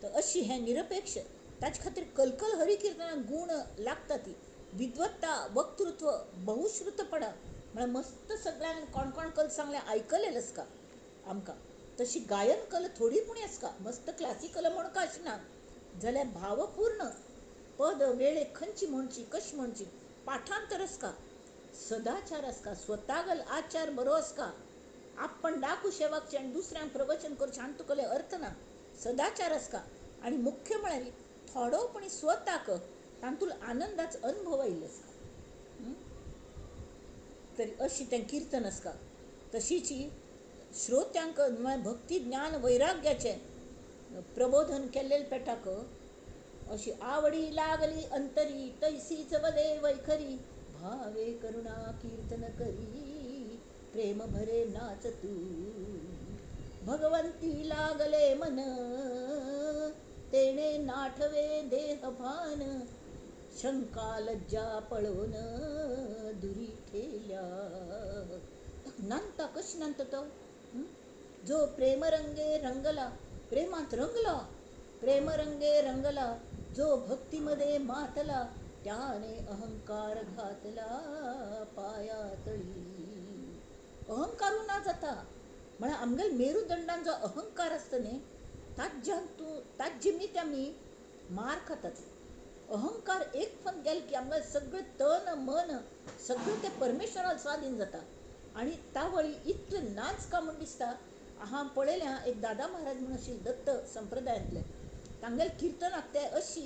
[SPEAKER 1] तर अशी हें निरपेक्ष. ताचे खातीर कलकल हरी किर्तनाक गूण लागता ती विद्वत्ता, वक्तृत्व, बहुश्रुतपणा. म्हळ्यार मस्त सगळ्यांक कोण कोण कल सांगलें आयकलेलें आसता आमकां. तशी गायन कला थोडी पूण आसता, मस्त क्लासिकल म्हण काय ना, जाल्यार भावपूर्ण पद वेळे खंयची म्हणची, कशी म्हणची, पाठांतर आसता, सदाचार आसता, स्वतागल आचार बरो आसता. आपण डाकू शेवाकचें आनी दुसऱ्यांक प्रवचन करचें हांगा तुका अर्थ ना. सदाचार आसता आनी मुख्य म्हळ्यार थोडो पण स्वताक तातूंत आनंदाचो अनुभव आयिल्लो आसता. तरी अशी तें किर्तन आसता. तशीच श्रोत्यांक भक्ती ज्ञान वैराग्याचें प्रबोधन केल्लें पेटाक अशी आवडी लागली अंतरी, तैसीच वदे वैखरी, भावे करुणा कीर्तन करी, प्रेम भरे नाच तू, भगवंती लागले मन, तेणे नाठवे देह भान, शंका लज्जा पळोवन दुरी ठेल्या. नांदता कशी नांदता तो, जो प्रेमरंगे रंगला, प्रेमात रंगला, प्रेमरंगे रंगला, जो भक्तीमध्ये मातला, त्याने अहंकार घातला पायातळी. अहंकारू ना जाता म्हळ्यार आमगेल्या मेरुदंडान जो अहंकार आसता न्ही, ताज्यान तूं ताजे मी आमी मार खातात. अहंकार एक पण गेल की आमगेलें सगळें तन मन सगळें तें परमेश्वराक स्वाधीन जाता. आनी तावळी इतलें नाच का म्हूण दिसता. हांव पळयलें एक दादा महाराज म्हूण आशिल्ले दत्त संप्रदायांतले, तांगेले किर्तनाक ते अशी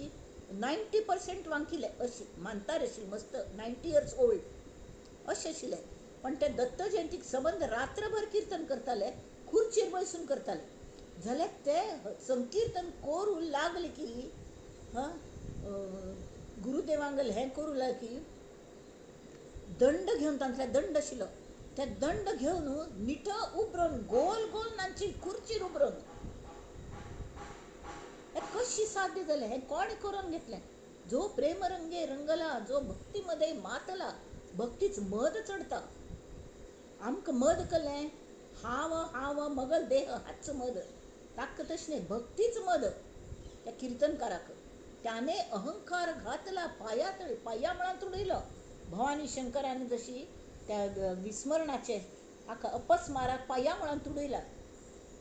[SPEAKER 1] 90% वांकिले अशी मानतार आशिल्ले, मस्त 90 इयर्स ओल्ड अशें आशिल्ले. पण ते दत्त जयंतीक सबंद रात्रभर कीर्तन करताले, खुर्चेर बसून करताले. जाल्यार ते संकीर्तन करूं लागले की हां गुरुदेवांगेल हें करूं लागले की दंड घेवन, तांतले दंड आशिल्लो ते दंड घेवन निट उबरून गोल गोल नाची खुर्चीर उबरून. हें कशी साध्य जालें, हें कोणें करून घेतलें? जो प्रेमरंगे रंगला, जो भक्तीमध्ये मातला, भक्तीच मद चडता. आमकां मद कलें हांव हांव मगल देह हाच मद, ताका तशें न्ही, भक्तीच मद त्या किर्तनकाराक. त्याने अहंकार घातला पाया तळी, पाया मुळांत उडयलो. भवानी शंकरान जशी त्या विस्मरणाचे हाका अपस्माराक पाया मुळांत उडयला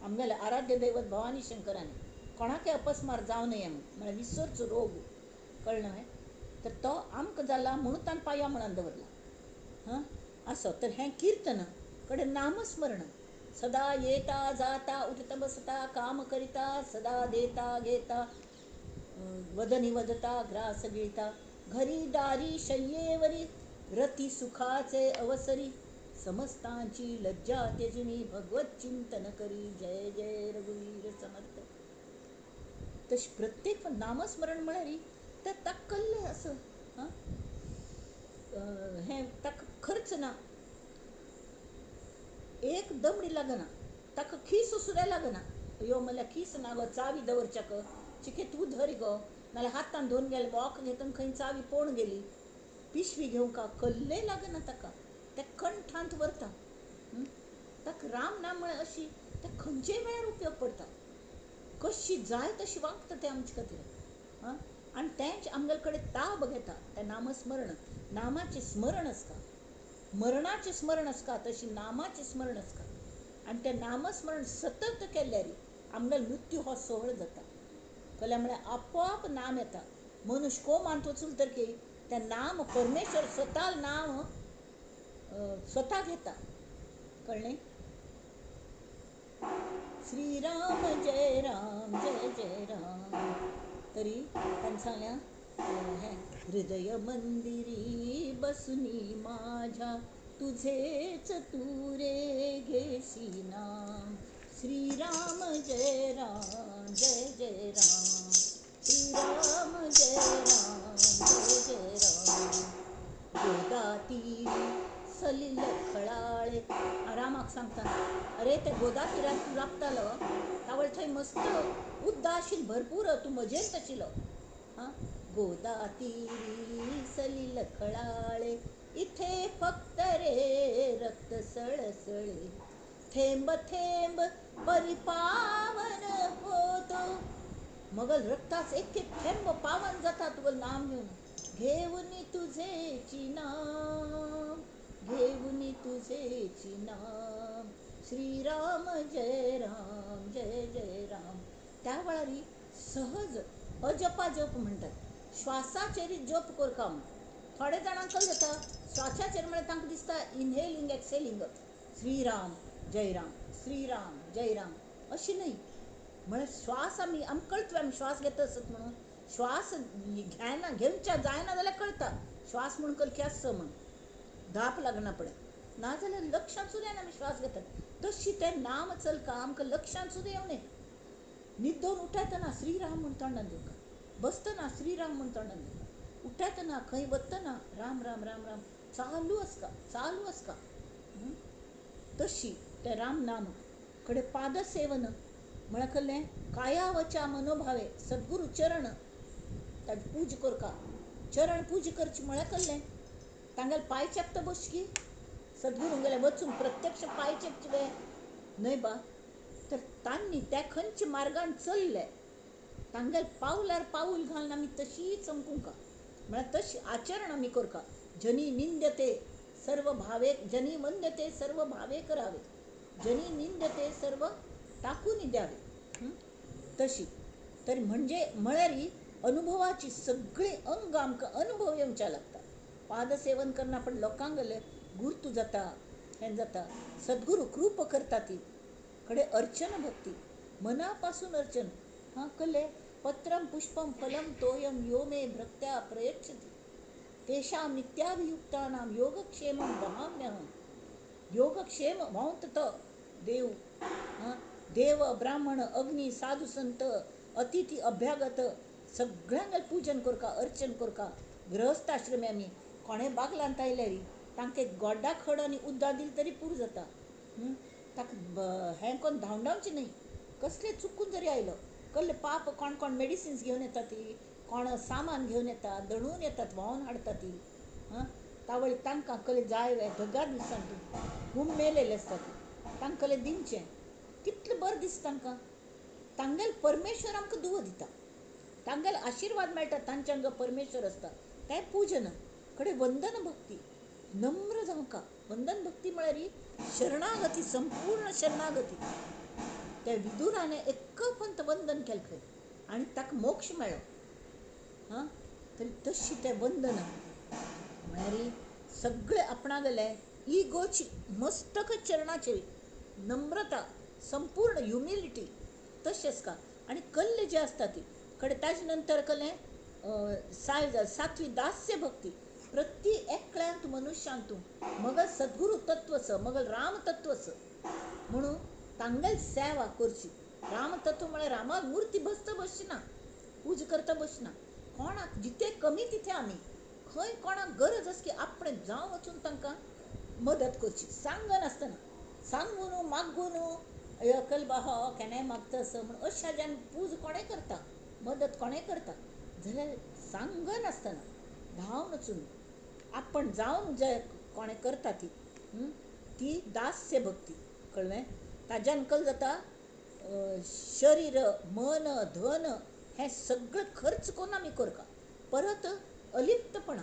[SPEAKER 1] आमगेले आराध्य दैवत भवानी शंकराने. कोणाकय अपस्मार जावं नये म्हळ्यार विसरचो रोग, कळ्ळें न्हय? तर तो आमकां जाला म्हणून ताणें पाया मुळांत दवरला. हां असो तर हें किर्तन कडेन नामस्मरण, सदा येता जाता उठता बसता काम करिता, सदा देता घेता, वदनी वदता ग्रास गिळता, घरी दारी शय्येवरी, रती सुखाचे अवसरी, समस्तांची लज्जा त्यजनी, भगवत चिंतन करी, जय जय रघुवीर समर्थ. तशें प्रत्येक नामस्मरण म्हळ्यार तें ताका कल्लें असो हां हें ताका खर्च ना, एक दमडी लागना, ताका खीस सुद्दां लागना. यो म्हणल्यार खीस ना गो, चावी दवरच्याक चिके तूं धर गो, नाल्यार हातान धरून गेले वॉक घेतून खंय चावी पोवन गेली, पिशवी घेवंक कल्लें लागना ताका, तें कंठांत व्हरता. ताका राम नाम म्हळ्यार अशी तें खंयचेय वेळार उपयोग पडटा, कशी जाय तशी वागता तें आमचे खातीर. हां आनी तेंच आमगेले कडेन ताब घेता तें नामस्मरण. नामाचें स्मरण आसता, मरणाचें स्मरण आसता, तशी नामाचें स्मरण आसता. आनी तें नामस्मरण सतत केल्यार आमगेलो मृत्यू हो सोहळ जाता. कळ्ळें? म्हळ्यार आपोआप नाम येता. मनुष्य कोमांत वचून तर की तें नाम परमेश्वर स्वता नाम स्वता घेता. कळ्ळें? श्रीराम जय राम जय जय राम. तरी ताणें सांगलें हें हृदय मंदिरी बसुनी माझ्या तुझेच तू रे घेशी नाम. श्रीराम जय राम जय जय राम. श्रीराम जय राम जय जय राम. गोदातीरी सलिल खळाळे. रामाक सांगता अरे ते गोदातीरात तूं राबतालो तावळ थंय मस्त उद्दा आशिल्लो भरपूर, तूं मजेंत आशिल्लो. आं, गोदातीरी सलिल खळाळे इथे फक्त रे रक्त सळसळे. थेंब थेंब परिपावन होतो. मगल रक्ताच एक एक थेंब पावन जाता तुगेलें नाम घेवन. घेऊन तुझेची नाम, घेऊन तुझेची नाम. श्रीराम जय राम जय जय राम. त्या वेळार सहज अजपा जप म्हणटात. श्वासाचेर जप करका म्हण. थोडे जाणांक कशें जाता श्वासाचेर म्हळ्यार तांकां दिसता इनहेलिंग एक्सेलिंग, श्रीराम जय राम श्रीराम जय राम अशें न्हय. म्हळ्यार श्वास आमी आमकां कळटा आमी श्वास घेता आसत म्हणून. श्वास घेयना घेवच्या जायना जाल्यार कळटा श्वास म्हूण कलकी आसचो म्हूण धाप लागना पळय, नाजाल्यार लक्षांत सुद्दां येना आमी श्वास घेतात. तशी तें नाम चलका आमकां लक्षांत सुद्दां येवं नये. न्हिदोन उठयतना श्रीराम म्हूण तोंडान दिवका, बसतना श्रीराम म्हूण तोंडान दिवका, उठयतना खंय वतना राम राम राम राम चालू आसका चालू आसका. तशी तें राम नाम कडे पादसेवन म्हळ्यार कसलें कायावच्या मनोभावे सद्गुरू चरण ताजी पूज करका. चरण पूज करची म्हळ्यार कसलें तांगेले पांय चेपता बसकी सद्गुरूंगेले वचून प्रत्यक्ष पांय चेपचे न्हय बा. तर तांणी त्या खंयच्या मार्गान चल्ले तांगेले पावलार पावल घालून आमी तशी चमकूंका, म्हळ्यार तशी आचरण आमी करका. जनी निंद्यते सर्व भावे, जनी वंद्यते सर्व भावे करावे, जनी निंद्यते सर्व टाकून द्यावे. तशी तर म्हणजे म्हळ्यार अनुभवाची सगळी अंग आमकां अनुभव येवच्या लागता. पादसेवन करना पण लोकांक गुर्तू जाता, हें जाता. सद्गुरू कृप करता ती कडे अर्चन भक्ती मनापासून अर्चन. हां कले पत्रम पुष्पम फलम तोयम यो मे भक्त्या प्रयच्छति तेषां नित्याभियुक्तानां योगक्षेमं वहाम्यहं. योगक्षेम व्हांवत तो देव. हां, देव ब्राह्मण अग्नी साधू संत अतिथी अभ्यागत सगळ्यांक पूजन करका अर्चन करका. गृहस्थाश्रमी आमी कोणें बागलांत आयल्यार तांकां गोड्डा खड आनी उद्दां दिली तरी पुरो जाता. ताका हें कोण धांवडावचें न्हय. कसलें चुकून जरी आयलो कसलें पाप, कोण कोण मेडिसिन्स घेवन येता ती, कोण सामान घेवन येता, दणून येतात, व्हांवन हाडटा ती. हां, तावळी तांकां कले जाय वे धगा दिसान तूं हूम मेलेले आसता ती तांकां कले दिवचें कितलें बरें दिसता तांकां. तांगेले परमेश्वर आमकां दुवो दिता, तांगेले आशिर्वाद मेळटा तांच्यान जो परमेश्वर आसता. तें पूजन कडे वंदन भक्ती नम्र जावंका. वंदन भक्ती म्हळ्यार शरणागती, संपूर्ण शरणागती. त्या विदुराने एकपंत वंदन केलें खंय आनी ताका मोक्ष मेळ्ळो. हां, तरी तशी तें वंदन म्हळ्यार सगळे आपणागेले इगोची मस्तक चरणाचेर नम्रता, संपूर्ण ह्युमिलिटी तशें आसता. आनी कल्ले जे आसता ती कडे ताजे नंतर कलें साय सातवी दास्य भक्ती. प्रति एकल्यांत मनुष्यांतू मगल सद्गुरू तत्वच मगल राम तत्वच म्हणून तांगेल सेवा करची. राम तत्व म्हळ्यार रामा मूर्ती बसता बसना, पूज करता बसना. कोणाक जिथे कमी तिथे आमी खंय कोणाक गरज आसा की आपणें जावन वचून तांकां मदत करची, सांगनासतना, सांगून मागून अकल बाहा केन्नाय मागता असो म्हूण अशा ज्यान पूज कोणें करता, मदत कोणें करता जाल्यार सांगनासतना धांवन वचून आपण जावन जे कोणें करता ती ती दास्य भक्ती. कळ्ळें? ताज्यान कल जाता शरीर मन धन हें सगळें खर्च करून आमी करता. परत अलिप्तपणा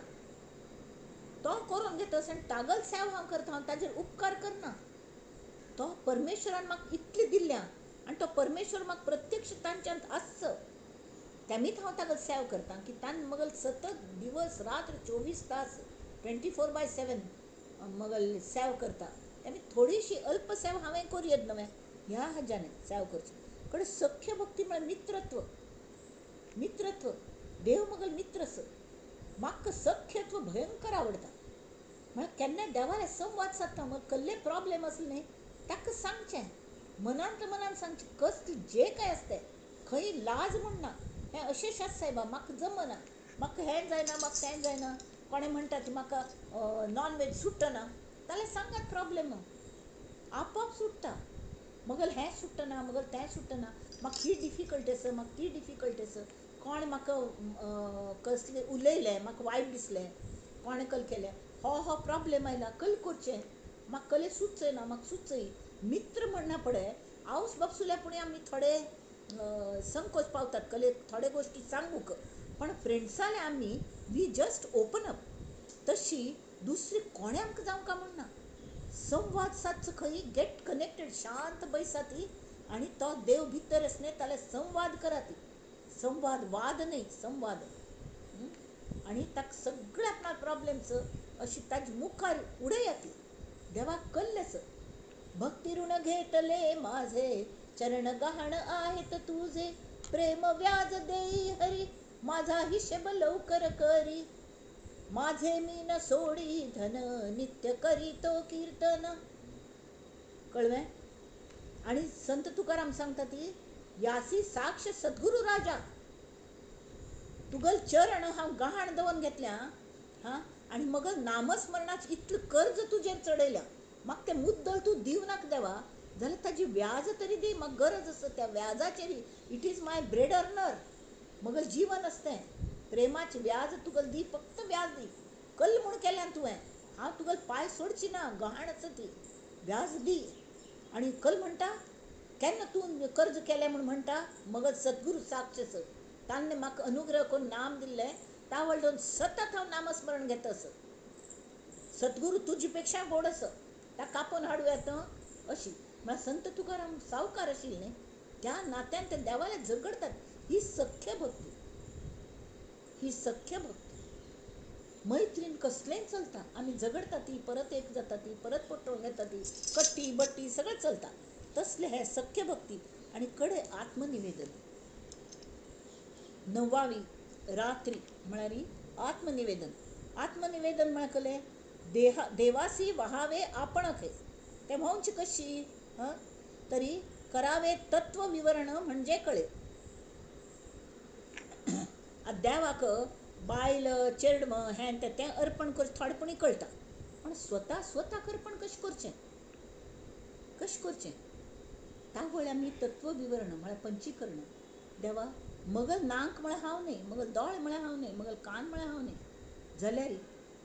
[SPEAKER 1] तो करून घेता आनी तागल सेवा हांव करता, हांव ताजेर उपकार करना. तो परमेश्वरान म्हाका इतली दिल्या आनी तो परमेश्वर म्हाका प्रत्यक्ष तांच्यांत आसचो तेमीच हांव ताका सेवा करता की तान मगल सतत दिवस रात्र 24 तास 24/7 मगल सेव करता आनी थोडीशी अल्प सेव हांवें करूं येत नवें ह्या हाज्यान सेव करची. कडेन सख्य भक्ती म्हळ्यार मित्रत्व. मित्रत्व देव मगल मित्र आसा. म्हाका सख्यत्व भयंकर आवडटा. म्हळ्यार केन्ना देवाले संवाद सादता मग कसले प्रॉब्लेम आसले न्ही ताका सांगचें, मनांत मनान सांगचें, कसलें जें कांय आसता तें, खंय लाज म्हूण ना. हें अशें आसा सायबा म्हाका जमना, म्हाका हें जायना, म्हाका तें जायना. कोणें म्हणटा ती म्हाका नॉन वेज सुटना जाल्यार सांगात प्रॉब्लेम आपोआप सुट्टा. मगल हें सुटना, मगल तें सुटना, म्हाका ही डिफिकल्टी आसा, म्हाका ती डिफिकल्टी आसा. कोण म्हाका कसलें उलयलें म्हाका वायट दिसलें, कोणें कल केलें, हो हो प्रॉब्लेम आयला, कल करचें, म्हाका कले सुचना, म्हाका सुचय. मित्र म्हणना पडे आवस बापसुल्या पूण आमी थोडे संकोच पावतात कले थोडे गोश्टी सांगूंक, पण फ्रेंड्साले आमी we just open up. तशी दुसरी कोणें आमकां जावंक म्हूण ना. संवाद सादचो खंय गेट कनेक्टेड, शांत बैसाती आनी तो देव भितर आसले ताल्यार संवाद कराती. संवाद, वाद न्हय, संवाद. आनी ताका सगळे आपणा प्रॉब्लेम्स अशी ताजे मुखार उडयाती, देवाक कल्लेच. भक्ती ऋण घेतले माझे चरण गहाण आहेत तुझे, प्रेम व्याज देई हरी माझा हिशेब लवकर करी, माझे मी न सोडी धन नित्य करीतो कीर्तन. कळवें? आनी संत तुकाराम सांगता ती यासी साक्ष सद्गुरू राजा, तुगल चरण हांव गहाण दवरून घेतल्या हां आनी मगल नामस्मरणाचें इतलें कर्ज तुजेर चडयल्या, म्हाका तें मुद्दल तूं दिवं नाका देवा, जाल्यार ताजी व्याज तरी दी, म्हाका गरज आसा त्या व्याजाचेर. It is my bread earner, मगल जीवन आसा तें. प्रेमाचें व्याज तुगल दी, फक्त व्याज दी, कल म्हूण केल्यान तुवें, हांव तुगल पांय सोडची ना, गहाण आसा ती, व्याज दी. आनी कल म्हणटा केन्ना तूं कर्ज केलें म्हूण म्हणटा, मगल सद्गुरू साक्ष आसा, तांणे म्हाका अनुग्रह करून नाम दिल्लें, तावळ दोन सतत हांव नामस्मरण घेता आसा. सद्गुरू तुजे पेक्षा गोड आसा, ताका कापून हाडूं येता अशी. म्हळ्यार संत तुकाराम सावकार आशिल्ले न्ही, त्या नात्यान ते देवाले झगडतात. ही सख्य भक्ती, ही सख्य भक्ती. मैत्रीण कसलेंय चलता, आमी झगडटा ती परत एक जाता, ती परत पटोवन घेता, ती कट्टी बट्टी सगळें चलता. तसलें हें सख्य भक्ती. आनी कडे आत्मनिवेदन. णवावी रात्री म्हळ्यार आत्मनिवेदन. आत्मनिवेदन म्हळ्यार कलें देहा देवासी वहावे आपण खे, तें व्हांवची कशी हं तरी करावे तत्व विवरण म्हणजे कळे. आतां देवाक बायल चेडम हें तें तें अर्पण करचें थोडेपणी कळटा, पूण स्वता स्वताक अर्पण कशें करचें, कशें करचें तावळ आमी तत्व विवरण म्हळ्यार पंचीकरण. देवा मगल नाक म्हळ्यार हांव न्हय, मगल दोळे म्हळ्यार हांव न्हय, मगल कान म्हळ्यार हांव न्हय, जाल्यार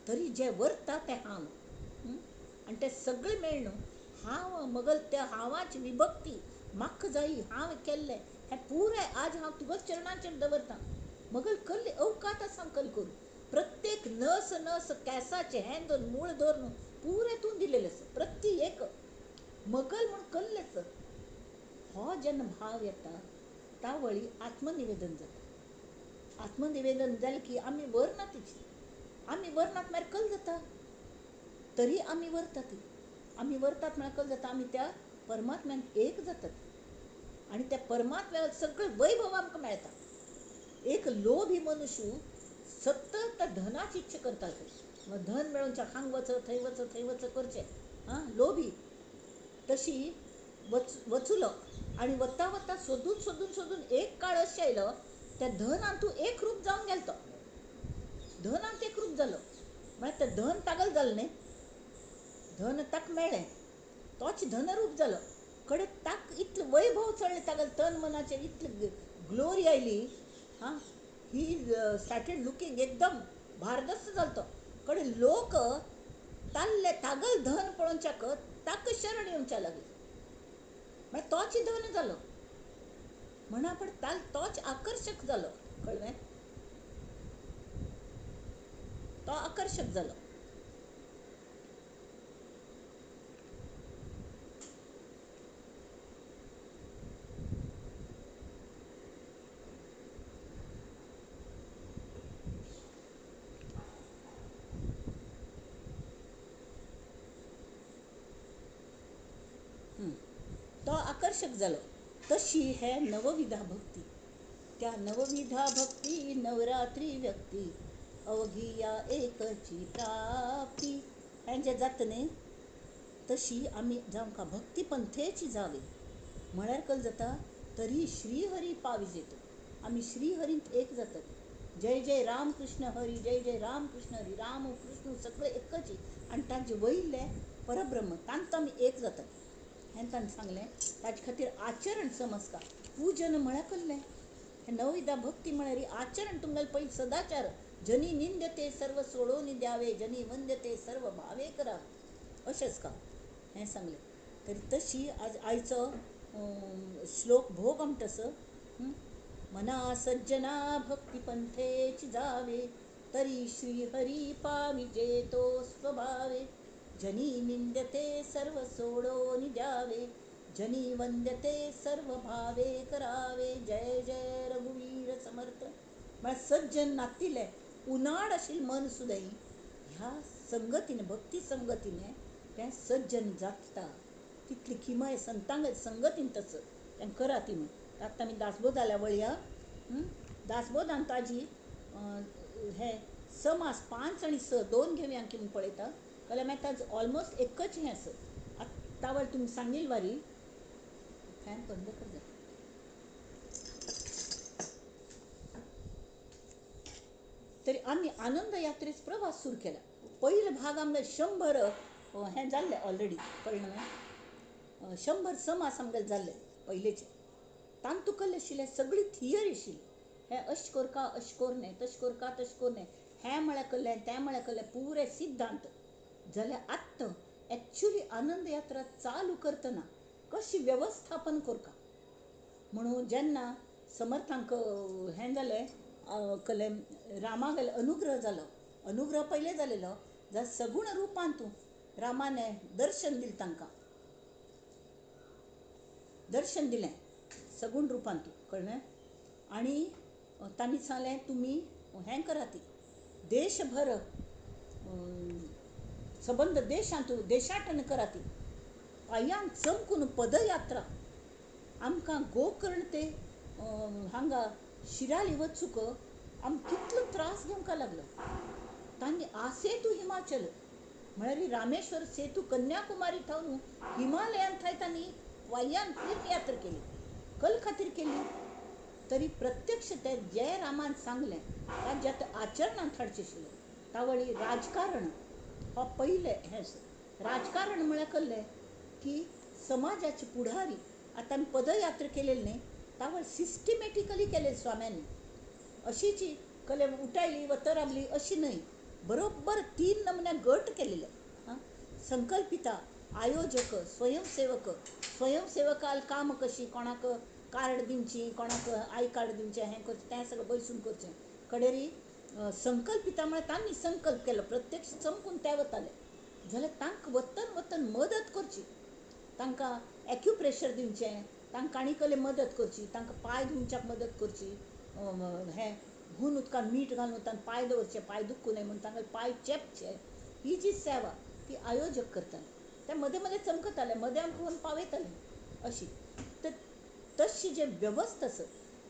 [SPEAKER 1] तरी जें वरता तें हांव. आनी तें सगळें मेळ्ळें न्हू हांव मगल त्या हांवाची विभक्ती म्हाका जायी हांव केल्लें हें पुराय आज हांव तुगेल्या चरणाचेर दवरतां. मगल कल्ली अवकात आसा कल करूं, प्रत्येक नस नस केंसाचें हें दोन मूळ धरून पुराय तूं दिलेलें आसा, प्रत्येक मगल म्हूण कल्लें आसा. हो जेन्ना भाव येता तावळी आत्मनिवेदन जाता. आत्मनिवेदन जालें की आमी व्हरना तिची, आमी व्हरनात मागीर कल जाता, तरी आमी व्हरता ती, आमी व्हरतात म्हळ्यार कल जाता, आमी त्या परमात्म्यान एक जातात आनी त्या परमात्म्या सगळें वैभव आमकां मेळटा. एक लोभी मनुष्य सतत त्या धनाची इच्छा करता, मग धन मेळोवच्या हांग वच थंय वच थंय वच करचें आं लोभी. तशी वचुलो आनी वता वता सोदून सोदून सोदून एक काळ अशें आयलो त्या धनान तूं एक रूप जावन गेलो, तो धनांत एक रूप जालो म्हळ्यार तें धन तागल जालें न्ही, धन ताका मेळ्ळें, तोच धनरूप जालो. कडे ताका इतलें वैभव चडलें, तागेलें तन मनाचेर इतली ग्लोरी आयली हां, ही स्टार्टेड लुकींग एकदम भारदस्त जालो तो. कडे लोक ताल्ले तागल धन पळोवच्याक ताका शरण येवच्या लागले, म्हळ्यार तोच धन जालो म्हणा, पण ताल तोच आकर्शक जालो. कळ्ळें? तो आकर्शक जालो. आकर्शक जालो. तशी हे नवविधा भक्ती. त्या नवविधा भक्ती नवरात्री व्यक्ती अवघी या एकची प्राप्ती हें जें जाता न्ही तशी आमी जावंक भक्ती पंथेची जावे म्हळ्यार कल जाता तरी श्रीहरी पाविजेतो. आमी श्रीहरींत एक जातात. जय जय राम कृष्ण हरी जय जय राम कृष्ण हरी, राम कृष्ण सगळे एकच आनी तांचे वयले परब्रह्म तांकां आमी एक जातात हें ताणें सांगलें. ताजे खातीर आचरण समजता पूजन म्हळ्यार कसलें हें नवविधा भक्ती म्हळ्यार आचरण तुमगेलें पयलीं सदाचार. जनी निंद्यते सर्व सोडोवन द्यावे जनी वंद्यते सर्व भावे करावे अशेंच का हें सांगलें. तरी तशी आज आयचो श्लोक भोग म्हणटा तसो मना सज्जना भक्ती पंथेची जावे तरी श्रीहरी पाविजे तो स्वभावे जनी निंद्यते सर्व सोडोन द्यावे जनी वंद्यते सर्व भावे करावे जय जय रघुवीर समर्थ. म्हळ्यार सज्जन नातिल्लें उनाड आशिल्लें मन सुद्दां ह्या संगतीन भक्ती संगतीने तें सज्जन जाता. तितली किमय संतांग संगतीन तसं तें करा ती म्हूण. आतां आमी दासबोधाल्या वळया. दासबोधान ताजी हे समास 5 आनी 6 दोन घेवया की म्हूण पळयता जाल्यार मागीर ताज ऑलमोस्ट एकच हें आसा. आतां वयर तुमी सांगील वारी फॅन बंद कर जाय. तरी आमी आनंद यात्रेच प्रवास सुरू केला. पयलो भाग आमगे 100 हें जाल्लें ऑलरेडी कळ्ळें 100 समास आमगेले जाल्ले पयलेचे. तांतू कसलें आशिल्लें सगळी थियरी आशिल्ली. हें अशें करका अशें करूं न्हय तशें करका तशें करूं न्हय हें म्हळ्यार कसलें तें म्हळ्यार कसलें पुरे सिद्धांत. जाल्यार आत्तां एक्चुली आनंद यात्रा चालू करतना कशी वेवस्थापन करका म्हणून जेन्ना समर्थांक हें जालें कसलें रामागेलो अनुग्रह जालो. अनुग्रह पयलें जालेलो जाल्यार सगुण रुपान तूं रामाने दर्शन दिलें तांकां दर्शन दिलें सगुण रुपान तूं कळ्ळें. आनी तांणी सांगलें तुमी हें करात देशभर सबंद देशांत देशाटन करात पांयान चमकून पदयात्रा आमकां गोकर्ण ते हांगा शिराली वचूंक आमकां कितलो त्रास घेवंक लागलो. तांणी आसेतू हिमाचल म्हळ्यार रामेश्वर सेतू कन्याकुमारी थावन हिमालयांत थंय तांणी पांयान तीर्थयात्रा केली. कल खातीर केली तरी प्रत्यक्ष ते जे रामान सांगलें ताजें आतां आचरणांत हाडचें आशिल्लें. तावळी राजकारण हो पयलें हें राजकारण म्हळ्यार कसलें की समाजाचे पुढारी आतां आमी पदयात्रा केलेली न्ही तावळ सिस्टमॅटिकली केले स्वाम्यांनी. अशीची कले उठायली वतर राबली अशी न्हय बरोबर 3 नमुन्या गट केलेले. हां संकल्पिता आयोजक स्वयंसेवक. स्वयंसेवकाल काम कशी कोणाक कार्ड दिवची कोणाक I card दिवचें हें करचें तें सगळें बैसून करचें. कडेरी संकल्पिता म्हळ्यार तांणी संकल्प केलो प्रत्यक्ष चमकून ते वताले जाल्यार तांकां वतन वतन मदत करची तांकां एक्युप्रेशर दिवचें तांकां आनी कसले मदत करची तांकां पांय धुवच्याक मदत करची हें हून उदकान मीठ घालून तांकां पांय दवरचे पांय दुखू नये म्हूण तांकां पांय चेपचे ही जी सेवा ती आयोजक करताले. ते मदें मदें चमकताले मदें आमकां व्हरून पावयताले अशी. तर तशी जे वेवस्था आसा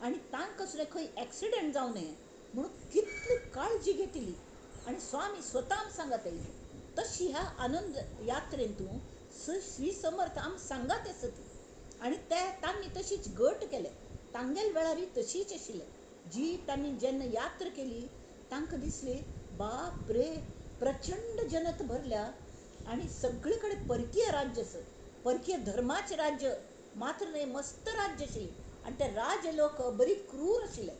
[SPEAKER 1] आनी तांकां सुद्दां खंय एक्सिडंट जावं नये म्हणून कितली काळजी घेतली आनी स्वामी स्वता आमकां सांगत आयली. तशी ह्या आनंद यात्रेन तूं श्री समर्थ आमकां सांगात आसा ती. आनी ते तांणी तशीच गट केले तांगेल वेळारय तशीच आशिल्ले. जी तांणी जेन्ना यात्रा केली तांकां दिसली बाप रे प्रचंड जनत भरल्या आनी सगळे कडेन परकीय राज्य आसा परकीय धर्माचें राज्य मात्र न्हय मस्त राज्य आशिल्लें आनी ते राज्य लोक बरी क्रूर आशिल्ले.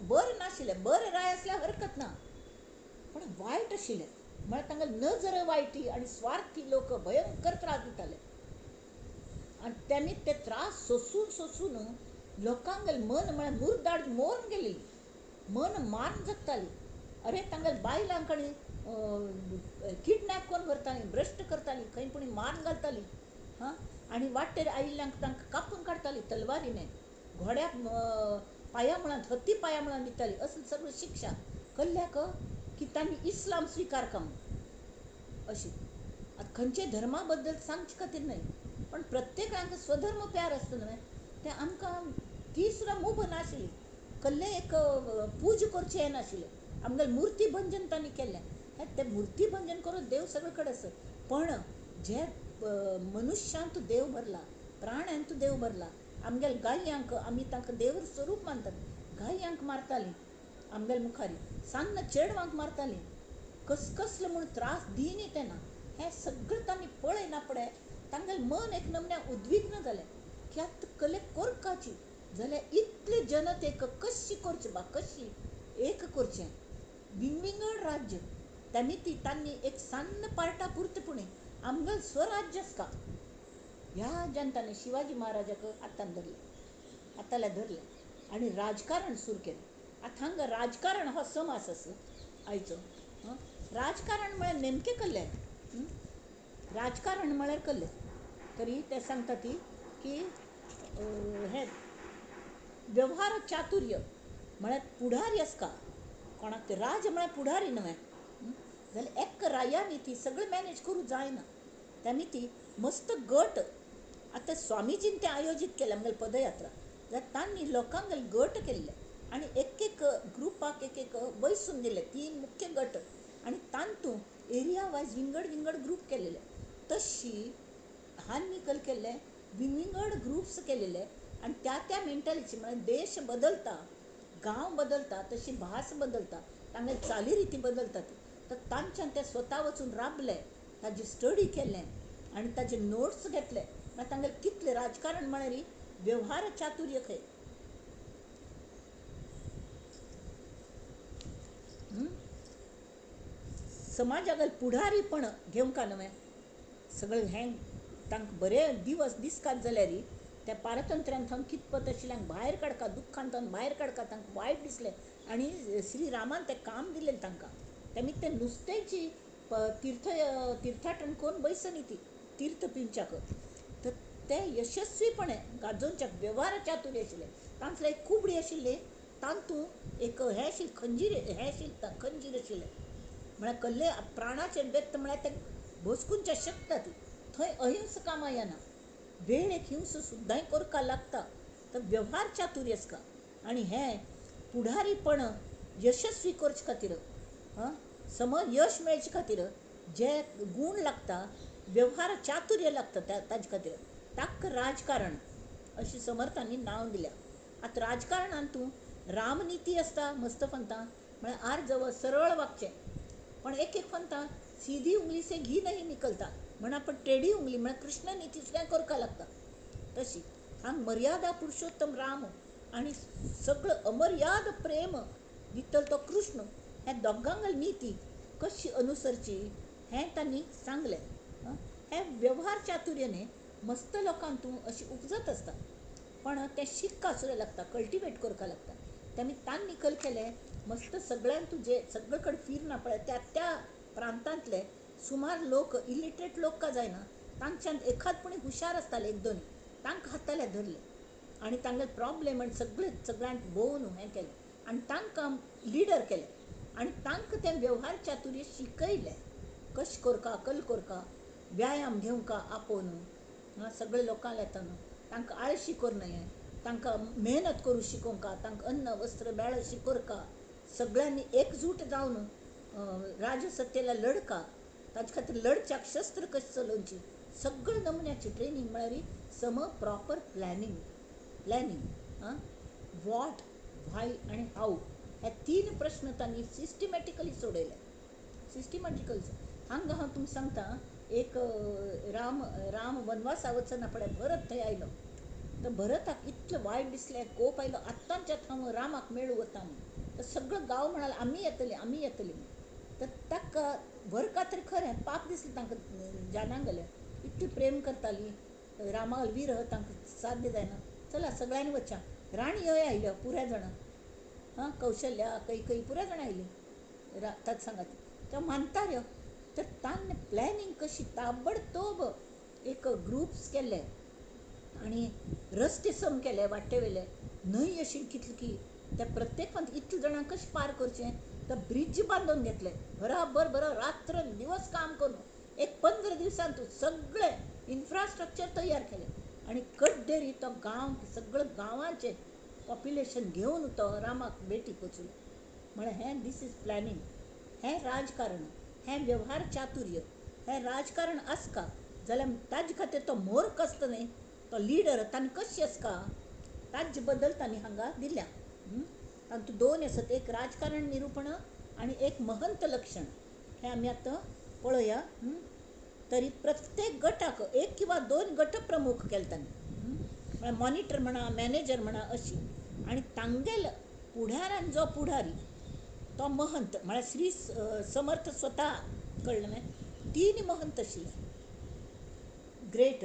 [SPEAKER 1] बरें नाशिल्लें बरें राय आसल्यार हरकत ना पण वायट आशिल्लें म्हळ्यार तांकां नजर वायटी आनी स्वार्थी लोक भयंकर त्रास दिताले. आनी तांणी ते त्रास सोसून सोसून लोकांगेलें मन म्हळ्यार मुरदाड मोरून गेलेली मन मारून जगताली. अरे तांगेले बायलांक आनी किडनॅप करून व्हरतालीं भ्रश्ट करतालीं खंय पुणी मारून घालतालीं. हां आनी वाटेर आयिल्ल्यांक तांकां कापून काडटालीं तलवारीने घोड्याक पांया मुळांत हत्ती पांया मुळांत दिताली. असली सगळी शिक्षा कल्ल्याक की तांणी इस्लाम स्विकार का म्हूण अशी. आतां खंयच्या धर्मा बद्दल सांगचे खातीर न्हय पण प्रत्येकाक स्वधर्म प्यार आसता न्हय, तें आमकां ती सुद्दां मोब नाशिल्ली. कसलें एक पूज करचें हें नाशिल्लें. आमगेलें मुर्ती भंजन तांणी केल्लें. तें मुर्ती भंजन करून देव सगळे कडेन आसा, पण जे मनुष्यांत देव भरला, प्राण्यांत देव भरला. आमगेले गाययांक आमी तांकां देव स्वरूप मानतात. गाययांक मारतालीं आमगेले मुखारी, सान्न चेडवांक मारतालीं, कसकसले म्हूण त्रास दिनी तेन्ना. हें सगळें तांणी पळयना पळय तांगेलें मन एक नमन्या उद्विग्न जालें की आतां कले कोरकाची जाल्यार इतले जनतेक कशी करची बा, कशी एक करचें. विंगविंगड राज्य त्यांनी ती तांणी एक सान्न पार्टा पुरते पुणे आमगेलें स्वराज्य आसता. ह्या जनताने शिवाजी महाराजाक हातान धरलें, हाताला धरलें आनी राजकारण सुरू केलें. आतां हांगा राजकारण हो समास आसा आयचो. राजकारण म्हळ्यार नेमकें कसलें? राजकारण म्हळ्यार कसलें? तरी ते सांगता ती की हें व्यवहार चातुर्य म्हळ्यार पुढारी आसता. कोणाक ते राज म्हळ्यार पुढारी न्हय जाल्यार एक रायांनी ती सगळें मॅनेज करूं जायना. तांणी ती मस्त गट आतां स्वामीजीन तें आयोजीत केलें आमगेली पदयात्रा, जाल्यार तांणी लोकांक गट केल्ले आनी एक एक ग्रुपाक एक एक बैसून दिले, 3 मुख्य गट, आनी तातूंत एरिया वायज विंगड विंगड ग्रूप केलेले. तशी हांणी कल केल्ले विंगड ग्रुप्स केलेले आनी त्या त्या मेंटालिटी म्हळ्यार देश बदलता, गांव बदलता, तशी भास बदलता, तांगेली चालीरिती बदलतात. तर तांच्यान ते स्वता वचून राबले, ताजी स्टडी केलें आनी ताजे नोट्स घेतले. मागीर तांगेलें कितलें राजकारण म्हळ्यार व्यवहार चातुर्य खंय. समाजागेलें पुढारीपण घेवंक न्हय सगळें हें तांकां बरे दिवस दिसकात जाल्यार त्या पारतंत्र्यान थंय कितपत आशिल्ल्यांक भायर काडका, दुख्खान थंय भायर काडका, तांकां वायट दिसलें आनी श्रीरामान तें काम दिलें तांकां. तेमी ते नुस्त्याची तीर्थाटन करून बैसनी ती तीर्थ पिवच्याक, तर ते यशस्वीपणे गाजोवच्याक व्यवहार चातुर्य आशिल्लें. तांतले एक कुबडी आशिल्ली, तातूंत एक हें आशिल्लें खंजीर, हें आशिल्लें खंजीर आशिल्लें म्हळ्यार कसले प्राणाचेर व्यक्त म्हळ्यार ते भोसकुनच्या शकता ती. थंय अहिंस कामां येना, वेळेक हिंस सुद्दां करपाक लागता. तर व्यवहार चातुर्य आसता आनी हें पुढारीपण यशस्वी करचे खातीर, समज यश मेळचे खातीर जे गूण लागता, व्यवहार चातुर्य लागता ताजे खातीर, ताका राजकारण अशी समर्थांनी नांव दिल्या. आतां राजकारणान तूं रामनिती आसता मस्त फंता म्हळ्यार आर जवळ सरळ वागचें, पण एक एक फंता सीधी उंगली से घी नहीं निकलता म्हण आपण टेडी उंगली म्हळ्यार कृष्ण निती सुद्दां करपाक लागता. तशी हांगा मर्यादा पुरुषोत्तम राम आनी सगळो अमर्याद प्रेम दितलो तो कृष्ण, ह्या दोगांगल निती कशी अनुसरची हें तांणी सांगलें. हें व्यवहार चातुर्याने मस्त लोकांक तूं अशी उपजत आसता, पण तें शिकपा सुद्दां लागता, कल्टिवेट करपाक लागता. तेमी तांणी निकल केलें मस्त सगळ्यांक तुजे सगळे कडेन फिरना पळय त्या त्या प्रांतांतले सुमार लोक इलिटरेट लोक का जायना, तांच्यान एखादपणी हुशार आसताले एक दोन, तांकां हाताले धरले आनी तांगेले प्रॉब्लेम आनी सगळे सगळ्यांक भोंवन हें केलें आनी तांकां लिडर केलें आनी तांकां तें व्यवहार चातुर्य शिकयलें, कशें करका कल करका, व्यायाम घेवंका आपोवन सगळे लोकांक येता न्हू, तांकां आळशी करनये, तांकां मेहनत करूं शिकोवंका, तांकां अन्न वस्त्र मेळशी करका, सगळ्यांनी एकजूट जावन राजसत्तेला लढका, ताजे खातीर लढच्याक शस्त्र कशें चलोवची, सगळे नमुन्याची ट्रेनींग म्हळ्यार सम प्रॉपर प्लॅनिंग. प्लॅनिंग आं, what, व्हाय आनी हाऊ हे 3 प्रश्न तांणी सिस्टमॅटिकली सोडयले. सिस्टमॅटिकली हांगा हांव तुमकां सांगता, एक राम राम वनवासा वचना पळय भरत थंय आयलो, तर भरताक इतलें वायट दिसलें, कोप आयलो, आत्तांच्यात हांव रामाक मेळूं वता म्हूण. तर सगळो गांव म्हणालो आमी येतली, आमी येतली म्हूण. तर ताका व्हरका तरी खरें पाप दिसलें तांकां जानांगेलें, इतलें प्रेम करताली रामाल विरह तांकां साध्य जायना, चला सगळ्यांनी वच्या. राणी हय आयल्यो पुऱ्या जाणां, हां कौशल्या कैकई पुऱ्या जाणां आयलीं ताच सांगात त्या मानता रे. तर तांणी प्लॅनिंग कशी ताबडतोब एक ग्रुप्स केले आनी रस्ते सम केले वाटे वयले, न्हंय अशी कितली की त्या प्रत्येक इतले जाणांक कशें पार करचें, तर ब्रिज बांदून घेतले बराबर बरो रात्र दिवस काम करून एक 15 दिवसांत सगळे इन्फ्रास्ट्रक्चर तयार केलें आनी कड्डेरी तो गांव सगळो गांवाचें पॉप्युलेशन घेवन तो रामाक भेटीक वचूंक. म्हळ्यार हें these is planning, हें राजकारण, हें वेव्हार चातुर्य. हें राजकारण आसका जाल्यार ताजे खातीर तो मोर्क आसता न्हय, तो लिडर ताणें कशें आसका ताजे बद्दल तांणी हांगा दिल्या. तातूंत दोन आसात, एक राजकारण निरुपण आनी एक महंत लक्षण. हें आमी आतां पळोवया. तरी प्रत्येक गटाक एक किंवा दोन गट प्रमुख केले तांणी, म्हळ्यार मॉनिटर म्हणा, मॅनेजर म्हणा अशी. आनी तांगेल पुढाऱ्यान जो पुढारी तो महंत, म्हळ्यार श्री समर्थ स्वता, कळ्ळें न्हय, तीन महंत आशिल्ले ग्रेट.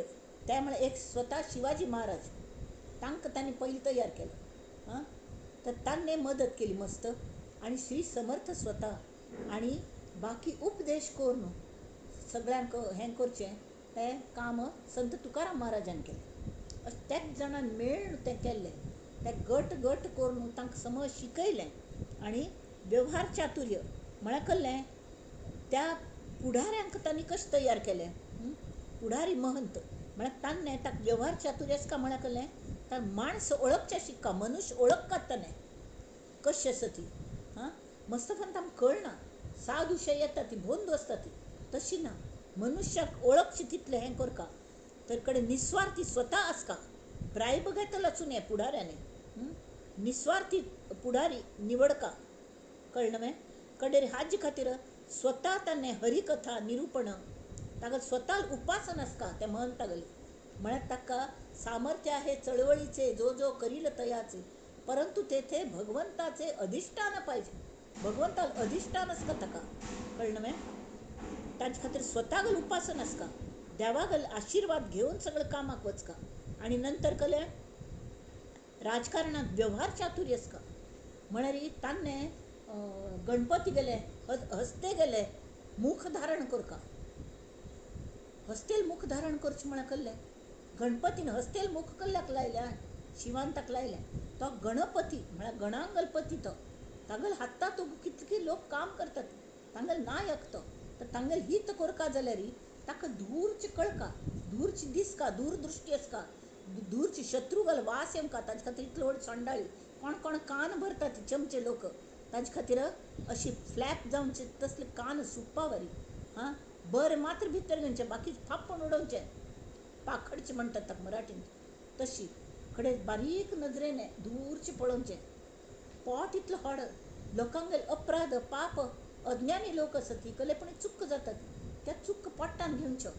[SPEAKER 1] ते म्हळ्यार एक स्वता शिवाजी महाराज, तांकां तांणी पयलीं तयार केलो, आं, तर तांणी मदत केली मस्त. आनी श्री समर्थ स्वता आनी बाकी उपदेश करून सगळ्यांक हें करचें तें काम संत तुकाराम महाराजान केलें. अशें त्याच जाणान मेळून तें केल्लें. ते गट गट करून तांकां समज शिकयलें आनी वेव्हार चातुर्य म्हळ्यार कसलें, त्या पुढाऱ्यांक तांणी कशें तयार केलें, पुढारी महंत म्हळ्यार तांणे ताका वेव्हार चातुर्य आसका म्हळ्यार कसलें, तर माणसं ओळखच्या शिक्का, मनुष्य ओळखतात ताणें कशें आसा ती. हां, मस्त पण तांकां कळना, साधुशे येता ती भोंदू आसता ती, तशी ना. मनुष्याक ओळखचे तितलें हें करका, तर कडेन निस्वार्थी स्वता आसका, ब्रायब घेतलो आसूं नये पुढाऱ्याने, निस्वार्थी पुढारी निवडका, कळ्ळें न्हय. कडेन हाजे खातीर स्वता ताणें हरिकथा निरुपण ताका स्वता उपासन आसका त्या महंतागले, म्हळ्यार ताका सामर्थ्य आहे चळवळीचे, जो जो करील तयाचे, परंतु तेथे भगवंताचे अधिष्ठान पाहिजे, भगवंताल अधिष्ठान आसका ताका, कळ्ळें न्हय. ताजे खातीर स्वतागल उपासन आसका, देवागल आशिर्वाद घेवन सगळें कामाक वचका. आनी नंतर कलें राजकारणांत वेव्हार चातुर्य आसका, म्हळ्यार ताणें गणपती गेले हस्ते गेले मुख धारण करका, हस्तेल मुख धारण करचें म्हळ्यार कसलें, गणपतीन हस्तेल मुख कल्ल्याक लायल्या, शिवान ताका लायलें, तो गणपती म्हळ्यार गणांगलपती, तो तागेल हाता कितके लोक काम करतात, तांगेल नायक तो, तर तांगेल हित करका जाल्यार ताका दूरची कळका, दूरची दिसका, दूरदृश्टी आसका, दूरची शत्रू घाल वास येवका, ताजे खातीर इतलो व्हड सोंडाळी कोण कोण कान भरतात चमचे लोक, ताजे खातीर अशी फ्लॅप जावचे तसले कान सुप्पावरी, हां, बरें मात्र भितर घेवचें, बाकी फापण उडोवचें, पाखडचें म्हणटात ताका मराठीन, तशी कडेन बारीक नजरेन दूरचें पळोवचें, पोट इतलो व्हड, लोकांगेर अपराध पाप अज्ञानी लोक आसत ही कले पण चूक जातात, त्या चूक पोटान घेवच्यो.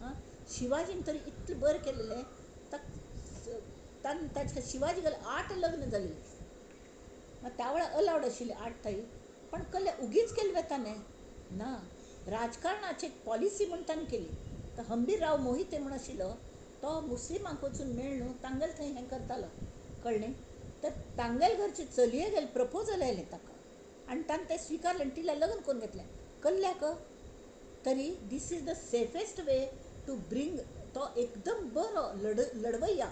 [SPEAKER 1] आं, शिवाजीन तरी इतलें बरें केलेलें, ताका ताच्या शिवाजी गेले 8 लग्न जाल्ले, त्या वेळार अलावड आशिल्ले 8 थाई, पण कले उगीच केले वता न्ही ना, राजकारणाची पॉलिसी म्हूण ताणें केली. तर हंबीरराव मोहिते म्हूण आशिल्लो तो मुस्लिमांक वचून मेळ्ळू तांगेल थंय हें करतालो, कळ्ळें. तर तांगेल घरचे चलये गेले प्रपोजल आयलें ताका आनी ताणें तें स्विकारलें आनी तिला लग्न करून घेतलें कल्ल्याक. तरी this is the safest way to bring, तो एकदम बरो लडवया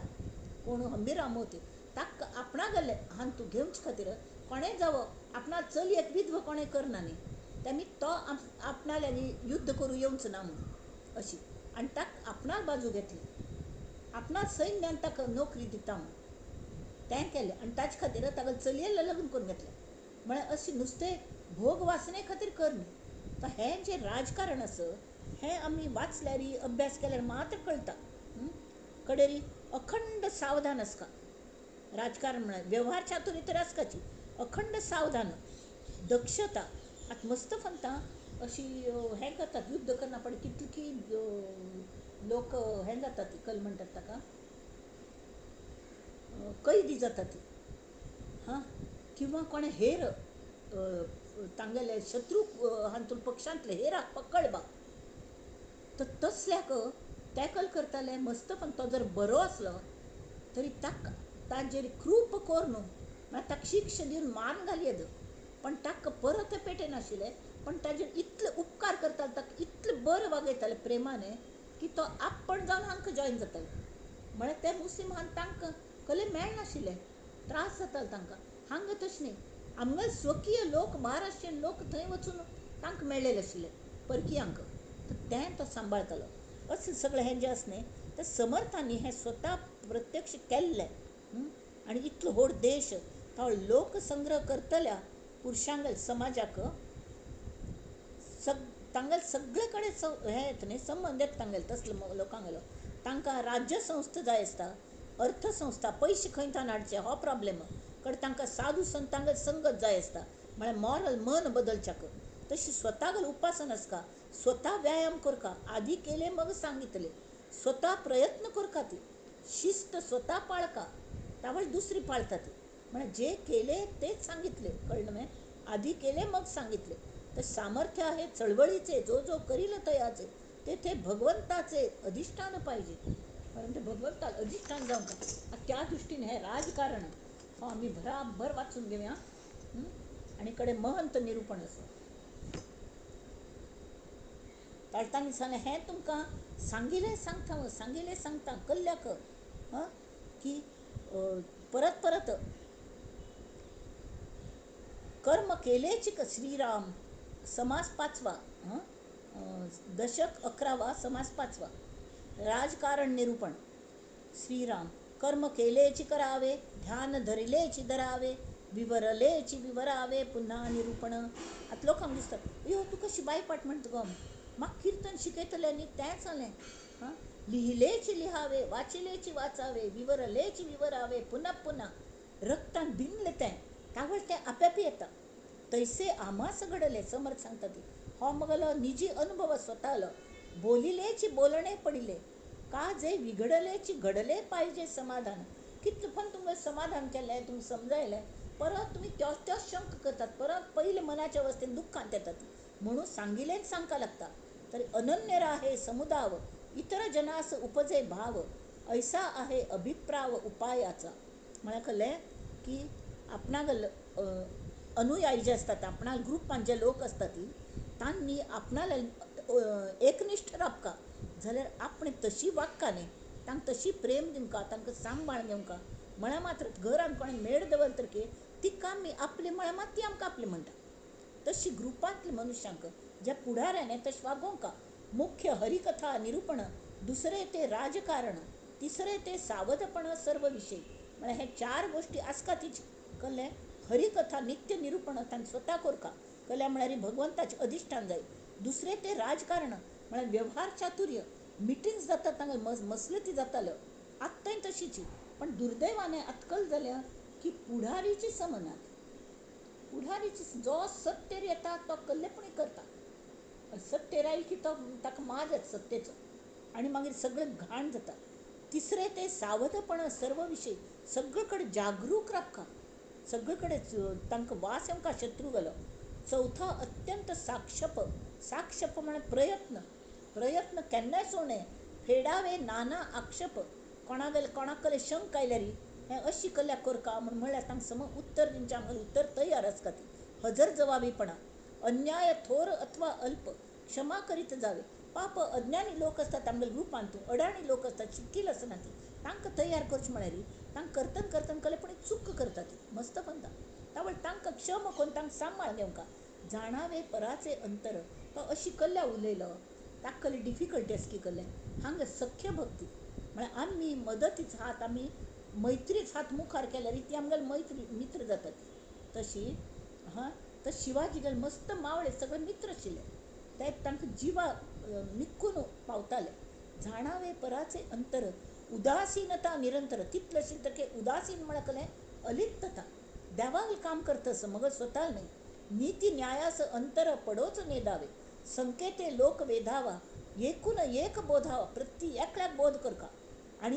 [SPEAKER 1] कोण हंबीरराव मोहिते, ताका आपणा गेले हांव तूं घेवचे खातीर कोणें जावो आपणा चलयेक विधवा कोणें करना न्ही, तेमी तो आपणा लागीं युद्ध करूं येवचो ना म्हणून अशी, आनी ताका आपणा बाजू घेतली, आपणा सैन्यान ताका नोकरी दिता म्हणून तें केलें आनी ताजे खातीर ताका चलयेक लग्न करून घेतलें. म्हळ्यार अशें नुस्तें भोग वासने खातीर कर न्ही. तर हें जें राजकारण आसा हें आमी वाचल्यार अभ्यास केल्यार मात्र कळटा. कडेरी अखंड सावधान आसका, राजकारण म्हळ्यार वेव्हार चातुर्य तर आसकाची, अखंड सावधान, दक्षता. आतां मस्त फंता अशी हें करतात, युद्ध करना पण कितली लोक हें जातात, कल म्हणटात ताका, कैदी जातात, हां, किंवा कोणें हेर तांगेले शत्रू हातूंत पक्षांतले हेराक पकडबा, तर तसल्याक टॅकल करताले मस्त. पण तो जर बरो आसलो तरी ताका ताजेर कृप करून म्हळ्यार ताका शिक्षा दिवन मान घाली येद, पण ताका परत पेटनाशिल्लें, पण ताजेर इतले उपकार करताले, ताका इतलें बरें वागयताले प्रेमाने की तो आपण जावन हांकां जॉयन जाताले. म्हळ्यार ते मुस्लिम हांकां तांकां कले मेळनाशिल्लें, त्रास जाताले तांकां. हांगा तशें न्ही, आमगे स्वकीय लोक महाराष्ट्रीयन लोक थंय वचून तांकां मेळ्ळेले आशिल्ले परकियांक, तर तें तो सांबाळतालो. अशें सगळें हें जें आसा न्ही तें समर्थांनी हें स्वता प्रत्यक्ष केल्लें. आनी इतलो व्हड देश तो लोकसंग्रह करतल्या पुरुशांगल समाजाक तांगेले सगळे कडेन हें येता न्ही संबंद येता तांगेले तसले लोकांगेलो. तांकां राज्यसंस्था जाय आसता, अर्थसंस्था, पयशे खंय थावन हाडचे हो प्रॉब्लेम. कडेन तांकां साधू संतांगेलो संगत जाय आसता, म्हळ्यार मॉरल मन बदलच्याक. तशी स्वतागेलो उपासन आसता, स्वता व्यायाम करका, आदी केले मग सांगितले, स्वता प्रयत्न करका, ती शिस्त स्वता पाळका, तावळ दुसरी पाळता ती. म्हळ्यार जे केले तेच सांगितले, कळ्ळें मगे? आदी केले मग सांगितले. तर सामर्थ्य आहे चळवळीचे, जो जो करील तयाचे तेथे भगवंताचे अधिष्ठान पाहिजे. परंतु भगवंताला अधिष्ठान जावंक त्या दृष्टीने हे राजकारण हो आम्ही भराभर वाचून घेऊया. आनी कडे महंत निरूपण आसा. तांणी सांगलें हें तुमकां सांगिलें सांगता, सांगिलें सांगता कल्ल्याक की परत परत कर्म केलेची. श्रीराम समास 5वा, दशक 11वा, समास 5वा, राजकारण निरूपण. श्रीराम कर्म केलेची करावे, ध्यान धरिलेची धरावे, विवरलेची विवरावे, पुन्हा निरूपण. आतां लोकांक दिसता यो तूं कशी बायपाट म्हणटा गो, म्हाका किर्तन शिकयतलें न्ही तेंच जालें. हां, लिहिलेची लिहावे, वाचिलेची वाचावे, विवरलेची विवरावे, पुन्हा पुन्हा रक्तान भिनलें तें तावळ तें आपेपी येता. तैसे आमास घडले. समर्थ सांगता ती हो मगलो निजी अनुभव स्वतालो. बोलिलेची बोलणे पडिले, का जे विघडलेची घडले पाहिजे समाधान. कितलें पण तुमकां समाधान केलें, तुमकां समजायलें, परत तुमी त्योच त्योच शंक करतात, परत पयले मनाच्या अवस्थेन दुख्खांत येतात. म्हणून सांगिलेंच सांगका लागता. तरी अनन्य राहे समुदाव, इतर जनास उपजे भाव, ऐसा आहे अभिप्राव उपायाचा. म्हळ्यार कळ्ळें की आपणाक अनुयायी जे असतात, आपणा ग्रुपान जे लोक असतात ती तांणी आपणाले एकनिश्ठ राबका जाल्यार आपणे तशी वागका न्ही, तांकां तशी प्रेम दिवंका, तांकां सांबाळ घेवंका. म्हळ्यार मात्र घरान कोणें मेड दवरता तर की तिका आमी आपली म्हळ्यार मात ती आमकां आपली म्हणटा. तशी ग्रुपांतल्या मनुष्यांक ज्या पुढाऱ्याने तशें वागोवंका. मुख्य हरिकथा निरूपण, दुसरे ते राजकारण, तिसरे ते सावधपण सर्व विषयी. म्हळ्यार हे 4 गोष्टी आसका तिची. कळ्ळें? हरिकथा नित्य निरूपण तांणी स्वता करका, कळ्ळें? म्हळ्यार भगवंताचें अधिष्ठान जाय. दुसरे ते राजकारण म्हळ्यार व्यवहार चातुर्य, मिटिंग्स जातात तांकां मसलती जाताल्यो, आत्तांय तशीची. पण दुर्दैवाने आजकाल जाल्या की पुढारीची समनात, पुढारीची जो सत्तेर येता तो कल्लेपणी करता, सत्तेर आयल की तो ताका माज येता सत्तेचो आनी मागीर सगळें घाण जाता. तिसरे ते सावधपण सर्व विषयी, सगळे कडेन जागरूक राबका, सगळे कडेन तांकां वास येवंका शत्रू गेलो. चौथा अत्यंत साक्षप, साक्षप म्हळ्यार प्रयत्न, प्रयत्न केन्नाय सोडणे, फेडावे नाना आक्षेप. कोणागेले कोणाक कडेन शंक आयल्यार हें अशी कल्या करका म्हूण म्हळ्यार तांकां सम उत्तर दिवचें, आमकां उत्तर तयार आसता ती. हजर जवाबीपणा, अन्याय थोर अथवा अल्प क्षमा करीत जावे. पाप अज्ञानी लोक असतात आमगेले ग्रुपांतू, अडाणी लोक असतात, शिकील आसना ती, तांकां तयार करचें म्हळ्यार तांकां करतन करतन कले पण चूक करता ती मस्त पंता. तावळ तांकां क्षम करून तांकां सांबाळ घेवंका. जाणावे पराचे अंतर, तो अशी कल्ल्या उलयलो ताका कले डिफिकल्टी आसकी कल्ले. हांगा सख्य भक्ती म्हळ्यार आमी मदतीच हात, आमी मैत्रीच हात मुखार केल्यार ती आमगेले मैत्री मित्र जातात तशी. हां, तर शिवाजी मस्त मावळे सगळे मित्र आशिल्ले, ते तांकां जिवा निक्कून पावताले. जाणावे पराचे अंतर, उदासीनता निरंतर. तितलें आशिल्लें तर उदासीन म्हळ्यार कलें अलिप्तता, देवाक काम करता असं मगर स्वता न्हय. नीती न्यायास अंतर पडोच नेदावे, संकेते लोक वेधावा, एकूण एक बोधावा. प्रति एकल्याक बोध करका आनी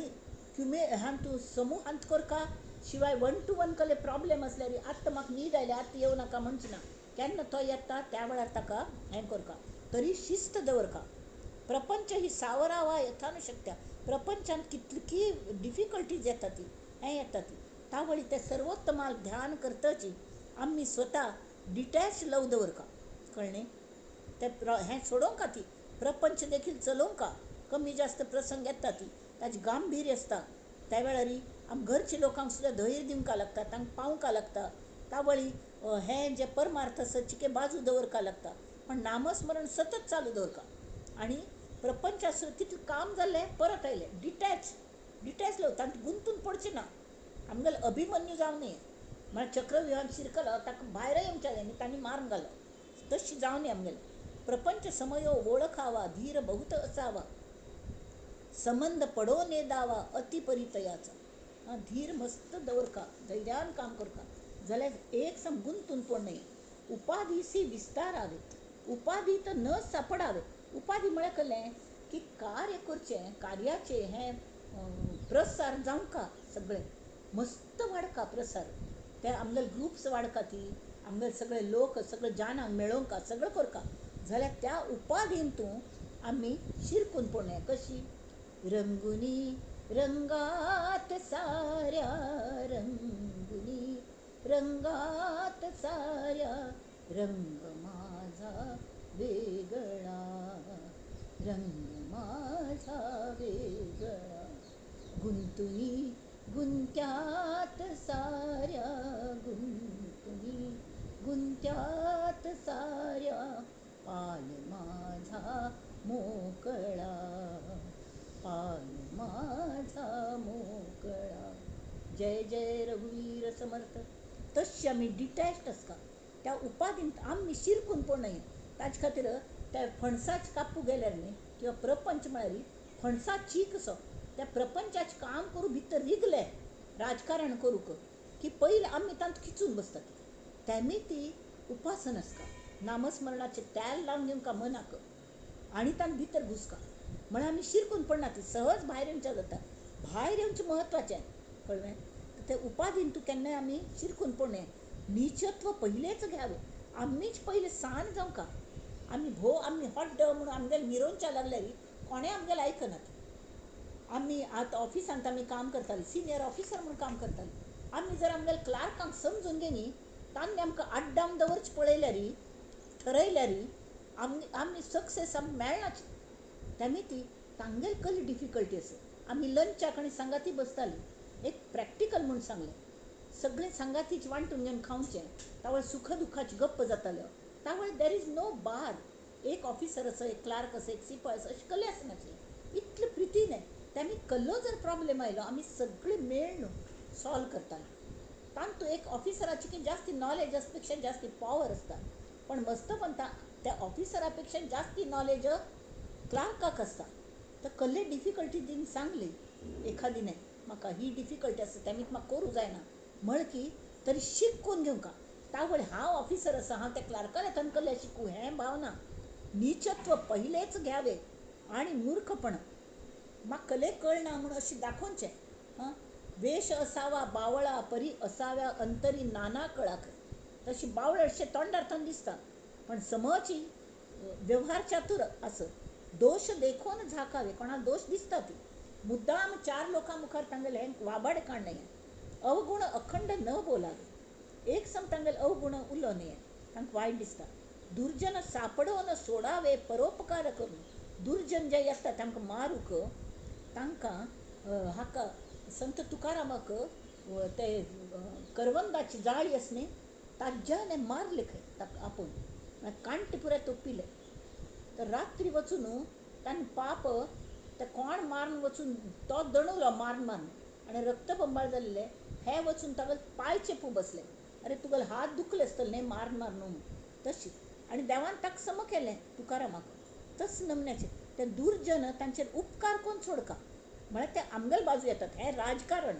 [SPEAKER 1] क्युमे हांतू समूहांत करका. शिवाय 1 to 1 कले प्रॉब्लेम आसल्यार आत्तां म्हाका न्हीद आयल्या आत्तां येवं नाका म्हणचे ना, केन्ना तो येता त्या वेळार ताका हें करका. तरी शिस्त दवरका. प्रपंच ही सावरावा यथानुशक्त्या. प्रपंचांत कितली डिफिकल्टीज येता ती हें येता ती तावळी ते सर्वोत्तमाल ध्यान करताची आमी स्वता डिटॅच लव दवरका. कळ्ळें? ते हें सोडोवंका ती प्रपंच देखील चलोवंका. कमी जास्त प्रसंग येता ती ताजें गांभीर्य आसता. त्या वेळार आम घरच्या लोकांक सुद्दां धैर्य दिवंका लागता, तांकां पावंका लागता. तावळी हें जें परमार्थ आसा चिके बाजू दवरका लागता, पण नामस्मरण सतत चालू दवरका. आनी प्रपंच आसूं तितलें काम जालें परत आयलें. डिटॅच डिटॅच लोक तांकां गुंतून पडचें ना. आमगेलो अभिमन्यू जावं न्हय, म्हळ्यार चक्रव्युहान शिरकलो ताका भायर येवचें जालें न्ही, तांणी मारून घालो. तशें जावं न्हय आमगेलें. प्रपंच समयो वळखावा धीर बहुत असावा संबंद पडो ने दावा अति परितयाचा. धीर मस्त दवरका, धैर्यान काम करका जाल्यार एक सम गुंतून पड न्हय. उपाधीसी विस्तारावे उपाधी तर न सापडावे. उपाधी म्हळ्यार कसलें की कार्य करचें, कार्याचें हें प्रसार जावंका, सगळें मस्त वाडका प्रसार. ते आमगेले ग्रुप्स वाडका, ती आमगेले सगळे लोक सगळे जाणांक मेळोवंका, सगळें करका जाल्यार त्या उपाधीन तूं आमी शिरकून पडना. कशी रंगुनी रंगात साऱ्या रंगुनी रंगात साऱ्या रंग माझा वेगळा रंग माझा वेगळा गुंतुनी गुंत्यात साऱ्या गुंतुनी गुंत्यात साऱ्या पाल माझा मोकळा पाल माझा मोकळा. जय जय रघुवीर समर्थ. तशें आमी डिटॅच्ड आसता त्या उपाधींत आमी शिरकून पडनाय. ताजे खातीर त्या फणसाच कापू गेल्यार न्ही किंवा प्रपंच म्हळ्यार फणसा चीक असो त्या प्रपंचाचें काम करूं भितर रिगले राजकारण करूंक की पयलीं आमी तांकां खिचून बसतात. तेमी ती उपासन आसता, नामस्मरणाचें तेल लावन घेवंका मनाक आनी तांकां भितर घुसका म्हळ्यार आमी शिरकून पडना, ती सहज भायर येवचें जाता. भायर येवचें म्हत्वाचें, कळ्ळें? ते उपाधीन तूं केन्नाय आमी शिरकून पडनाय. नीचत्व पयलेंच घ्यावे, आमीच पयलें सान जावंका. आमी भोव आमी हॉड्ड म्हणून आमगेले मिरोवच्या लागल्यार कोणें आमगेलें आयकनात. आमी आतां ऑफिसांत आमी काम करतालीं, सिनियर ऑफिसर म्हणून काम करतालीं. आमी जर आमगेले क्लार्कांक समजून घेनी तांणी आमकां आड्डावन दवरचें पळयल्यार ठरयल्यार आमी आमी सक्सेस आमकां मेळनाच. तेमी ती तांगेली कसली डिफिकल्टी आसा. आमी लंचाक आनी सांगाती बसतालीं. एक प्रॅक्टिकल म्हूण सांगलें, सगळें सांगातीच वांटून घेवन खावचें. तावळ सुख दुखाची गप्प जाताल्यो. तावळ there is no बार. एक ऑफिसर असो, एक क्लार्क असो, एक सिपाय असो, अशें कसलें आसनासलें. इतले प्रितीन तेमी कसलो जर प्रॉब्लेम आयलो आमी सगळीं मेळ्ळून सॉल्व करतालीं. तांतू एक ऑफिसराची की जास्ती नॉलेज आसता पेक्षा जास्ती पॉवर आसता, पण मस्त म्हणटा त्या ऑफिसरा पेक्षा जास्ती नॉलेज क्लार्काक आसता. तर कसले डिफिकल्टी तिणें सांगली एखादी न्हय म्हाका ही डिफिकल्टी आसा तेमी म्हाका करूं जायना म्हळ की तरी शिकून घेवंका. तावळ हांव ऑफिसर आसा, हांव त्या क्लार्काले थंय कसलें शिकूं हें भावना. नीचत्व पयलेंच घ्यावे आनी मूर्खपण म्हाका कसलें कळना म्हूण अशें दाखोवचें. हां, वेश असावा बावळा परी असाव्या अंतरी नाना कळाक. तशी बावळ अशें तोंडार थंय दिसता पण समची व्यवहार चातुर आस. दोश देखून झाकावे, कोणाक दोश दिसता ती मुद्दाम चार लोकां मुखार तांगेले हें वाबाड काडणें. अवगुण अखंड न बोलावे, एक सम तांगेले अवगुण उलो न्हय तांकां वायट दिसता. दुर्जन सापडोवन सोडावे परोपकार करून. दुर्जन जे येता तांकां मारूंक तांकां हाका संत तुकारामाक ते करवंदाची जाळी आस न्ही ताज्याने मारले खंय ताका आपोवन कांटे पुराय तोपिले. तर रात्री वचून ताणें पाप ते कोण मारून वचून तो दणवलो मारून मारून आनी रक्तबंबाळ जाल्ले हे वचून ताका पांय चेपूं बसले. अरे तुगेले हात दुखले आसतले न्ही मारून मारून तशी. आनी देवान ताका सम केलें तुकारामाक. तस नमन्याचें ते दुर्जन तांचेर उपकार कोण सोडका म्हळ्यार ते आमगेले बाजू येतात. हें राजकारण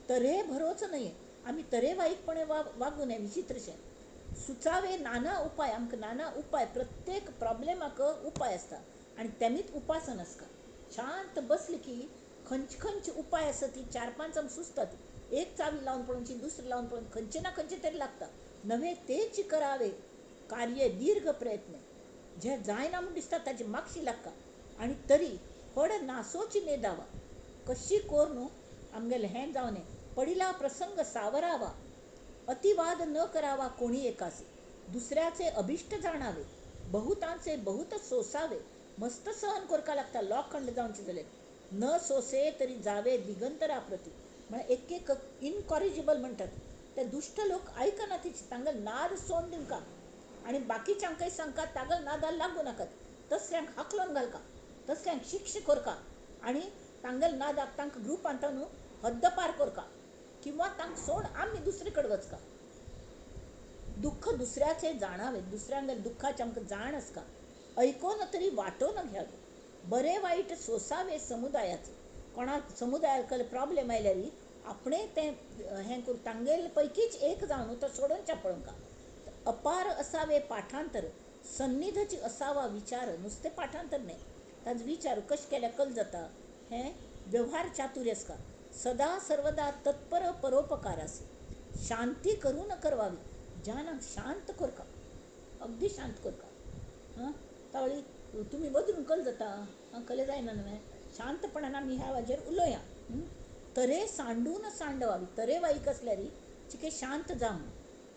[SPEAKER 1] तरे भरोच न्हय, आमी तरेवाईकपणे वागूं नये विचित्रशें. सुचावे नाना उपाय, आमकां नाना उपाय, प्रत्येक प्रॉब्लेमाक उपाय आसता आनी तेमीच उपासन आसता. शांत बसले की खंयचे खंयचे उपाय आसा ती चार पांच आमकां सुचतात. एक चावी लावन पळोवची, दुसरी लावन पळोवची, खंयचे ना खंयचे तरी लागता. नवे तेच करावे कार्य दीर्घ प्रयत्न, जे जायना म्हूण दिसता ताची मागशी लागता आनी तरी फड नासोची नेदावा. कशी कोर न्हू आमगेलें हें जावं नये. पडिला प्रसंग सावरावा, अतिवाद न करावा कोणी एकासी. दुसऱ्याचे अभिष्ट जाणावे, बहुतांचे बहुत सोसावे. मस्त सहन करका लागता लोखंड जावचे जाल्यार. न सोसे तरी जावे दिगंतरा प्रती. म्हळ्यार एक एक इनकॉरिजिबल म्हणटात ते दुश्ट लोक आयकना तिची, तांगेलो नाद सोडून दिवका आनी बाकीच्यांकय सांगका तागेलो नादाक लागूं नाकात, तसल्यांक हाकलून घालका. तसल्यांक शिक्षा करका आनी तांगेले नादाक तांकां ग्रुपांत न्हू हद्द पार करका किंवा तांकां सोड आमी दुसरे कडेन वचका. दुःख दुसऱ्याचे जाणावे, दुसऱ्यांगेले दुःखाचे आमकां जाण आसका, ऐकोन तरी वांटोवन घ्यावे, बरे वायट सोसावे समुदायाचे. कोणाक समुदायाक प्रॉब्लेम आयल्यार आपणे तें हें करून तांगेले पैकीच एक जावन तो सोडोवच्या पळोवंका. अपार असावे पाठांतर, सन्निधची असावा विचार. नुस्तें पाठांतर न्हय, ताजो विचार कशें केल्यार कल जाता हें व्यवहार चातुर्य आसता. सदा सर्वदा तत्पर परोपकार आसे, शांती करून करवावी. ज्यानाक शांत करका, अगदी शांत करका. हां तावळी तुमी बदलून कल जाता, हां कले जायना न्हय. शांतपणान आमी ह्या हाजेर उलोवया. तरे सांडून सांडवावी, तरे वाईक आसल्यार चिके शांत जावं.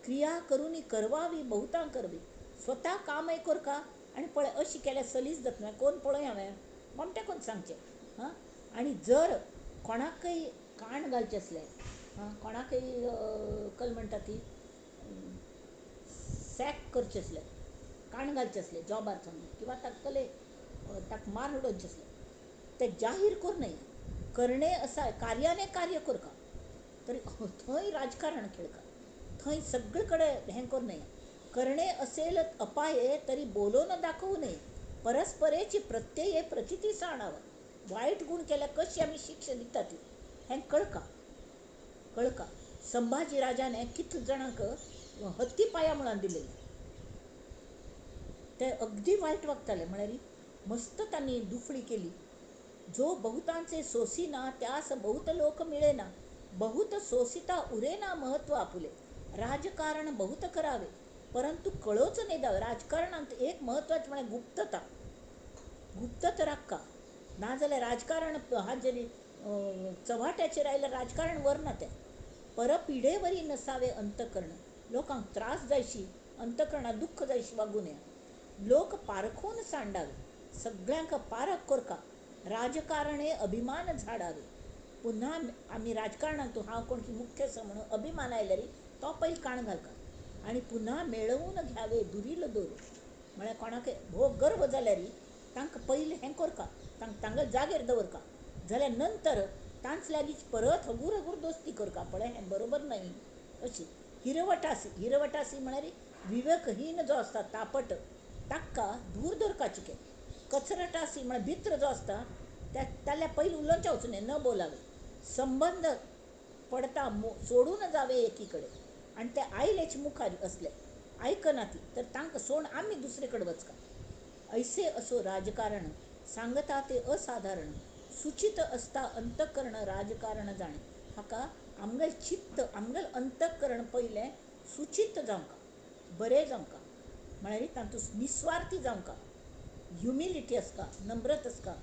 [SPEAKER 1] क्रिया करून करवावी बहुतां करवी, स्वता कामय करका आनी पळय अशी केल्यार सलीस जातलें, कोण पळय हांवें कोमटे कोण सांगचें. हां आनी जर कोणाकय काण घालचें आसलें, हां कोणाकय कल म्हणटा ती सॅक करचें आसलें, काण घालचें आसलें जॉबार सावन किंवा ताका ताका मार उडोवचें आसलें, तें जाहीर करूं नये. करणे असा कार्याने कार्य करका, तरी थंय राजकारण खेळका, थंय सगळे कडेन हें करूं नये. करणे असेल अपाये तरी बोलोवन दाखोवं नये, परस्परेची प्रत्यये प्रचिती साणावं. वायट गुण केल्यार कशी आमी शिक्षा दिता ती हें कळका कळका. संभाजी राजाने कितले जाणांक हत्ती पाया मुळान दिलेले, ते अगदी वायट वागताले, म्हळ्यार मस्त तांणी दुफळी केली. जो बहुतांचे सोसिना त्यास बहुत लोक मिळेना, बहुत सोसिता उरेना महत्व आपुले. राजकारण बहुत करावे परंतु कळोच नाही द्यावे. राजकारणांत एक म्हत्वाचें म्हळ्यार गुप्तता, गुप्तता राखका. नाजाल्यार राजकारण हाजेर चव्हाट्याचेर आयल्यार राजकारण व्हरना तें. परपिडेवरी नसावे अंतकरण, लोकांक त्रास जायशी अंतकरणाक दुख्ख जायशी वागूं नये. लोक पारखून सांडावे, सगळ्यांक पारख करका. राजकारणे अभिमान झाडावे. पुन्हा आमी राजकारणांत हांव कोण की मुख्य आसा म्हणून अभिमान आयल्यार तो पयलीं काण घालका. आनी पुन्हा मेळोवन घ्यावे दुरील दोर, म्हळ्यार कोणाक भोव गर्व जाल्यार तांकां पयलीं हें करका, तांकां जागेर दवरका, जाल्यार नंतर तांच लागींच परत हगूर हगूर दोस्ती करका, पळय हें बरोबर न्हय अशी. हिरवटासी, हिरवटासी म्हळ्यार विवेकहीन जो आसता तापट ताका दूर दवरपाचें. कचरटासी म्हळ्यार भित्र जो आसता त्या ताल्या पयलीं उलोवचें वचूं नये, न बोलावे. संबंद पडता सोडून जावे एकी कडेन, आनी ते आयलेच मुखार असले आयकना ती तर तांकां सोड आमी दुसरे कडेन वचका. ऐसे असो राजकारण सांगता ते असाधारण, सुचित असता अंतकरण राजकारण जाणे. हाका आमगेलें चित्त आमगेलें अंतकरण पयलें सुचित जावंका, बरें जावंका, म्हळ्यार तातूंत निस्वार्थी जावंका, ह्युमिलिटी आसका, नम्रत आसका,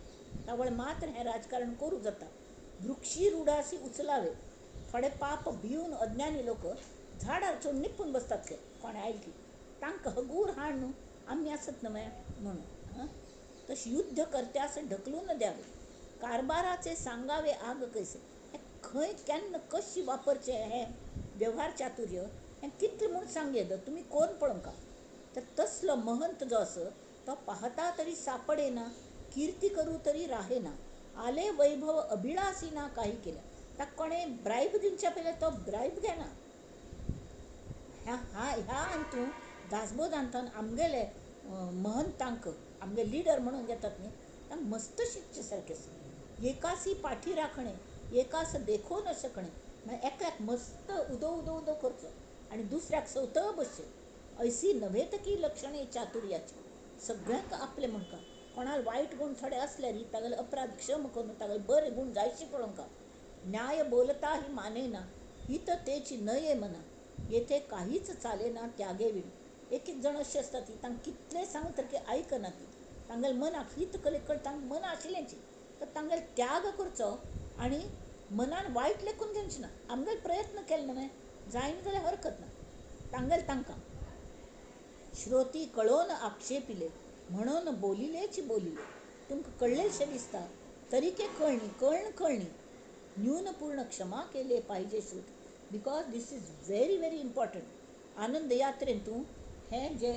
[SPEAKER 1] तावळ मात्र हें राजकारण करूं जाता. वृक्षी रुडासी उचलावे. थोडे पाप भिवन अज्ञानी लोक झाडार चडून निपून बसतात ते कोणें आयले की तांकां हगूर हाड न्हू आमी आसत न्हय म्हणून. तशें युद्ध करत्यास ढकलून द्यावे. कारभाराचे सांगावे आग कैसे. हें खंय केन्ना कशी वापरचें हें व्यवहार चातुर्य हें कितलें म्हूण सांगये तुमी कोण पळोवंका. तर तसलो महंत जो आसा तो पाहता तरी सापडेना, कीर्ती करूं तरी राहेना, आले वैभव अभिलासीना काही केल्या. ताका कोणें ब्रायब दिवच्या पयलीं तो ब्रायब घेना. ह्या ह्या हातूंत दासबोधांतल्यान आमगेले महंतांक आमगे लिडर म्हणून घेतात न्ही तांकां मस्त शिकचे सारकें आसा. एकासी पाठी राखणे, एकास देखो न शकणे, म्हळ्यार एकल्याक मस्त उदो उदो उदो करचो आनी दुसऱ्याक सवतळ बसचें. ऐसी नव्हेत की लक्षणे चातुर्याची. सगळ्यांक आपलें म्हणका. कोणाक वायट गूण थोडे आसल्यार तागेले अपराध क्षम करून तागेले बरे गूण जायशी पळोवंका. न्याय बोलता ही मानेना, हित तेची नये मना, येथे काहीच चालेना त्यागे विण. एक एक जाण अशें आसता ती तांकां कितलें सांग तर आयकना ती, तांगेले मनाक हित कले कळ तांकां मना आशिल्लेंची तर तांगेले त्याग करचो आनी मनान वायट लेखून घेवचें ना. आमगेले प्रयत्न केले न्हय जायना जाल्यार हरकत ना, तांगेले तांकां. श्रोती कळोवन आक्षेपिले म्हणून बोलिलेची बोलिले. तुमकां कळ्ळेशें दिसता तरीके कळणी कळण कळणी. न्यूनपूर्ण क्षमा केले पाहिजे श्रुती. Because this is very very important. आनंद यात्रेंत तूं हें जें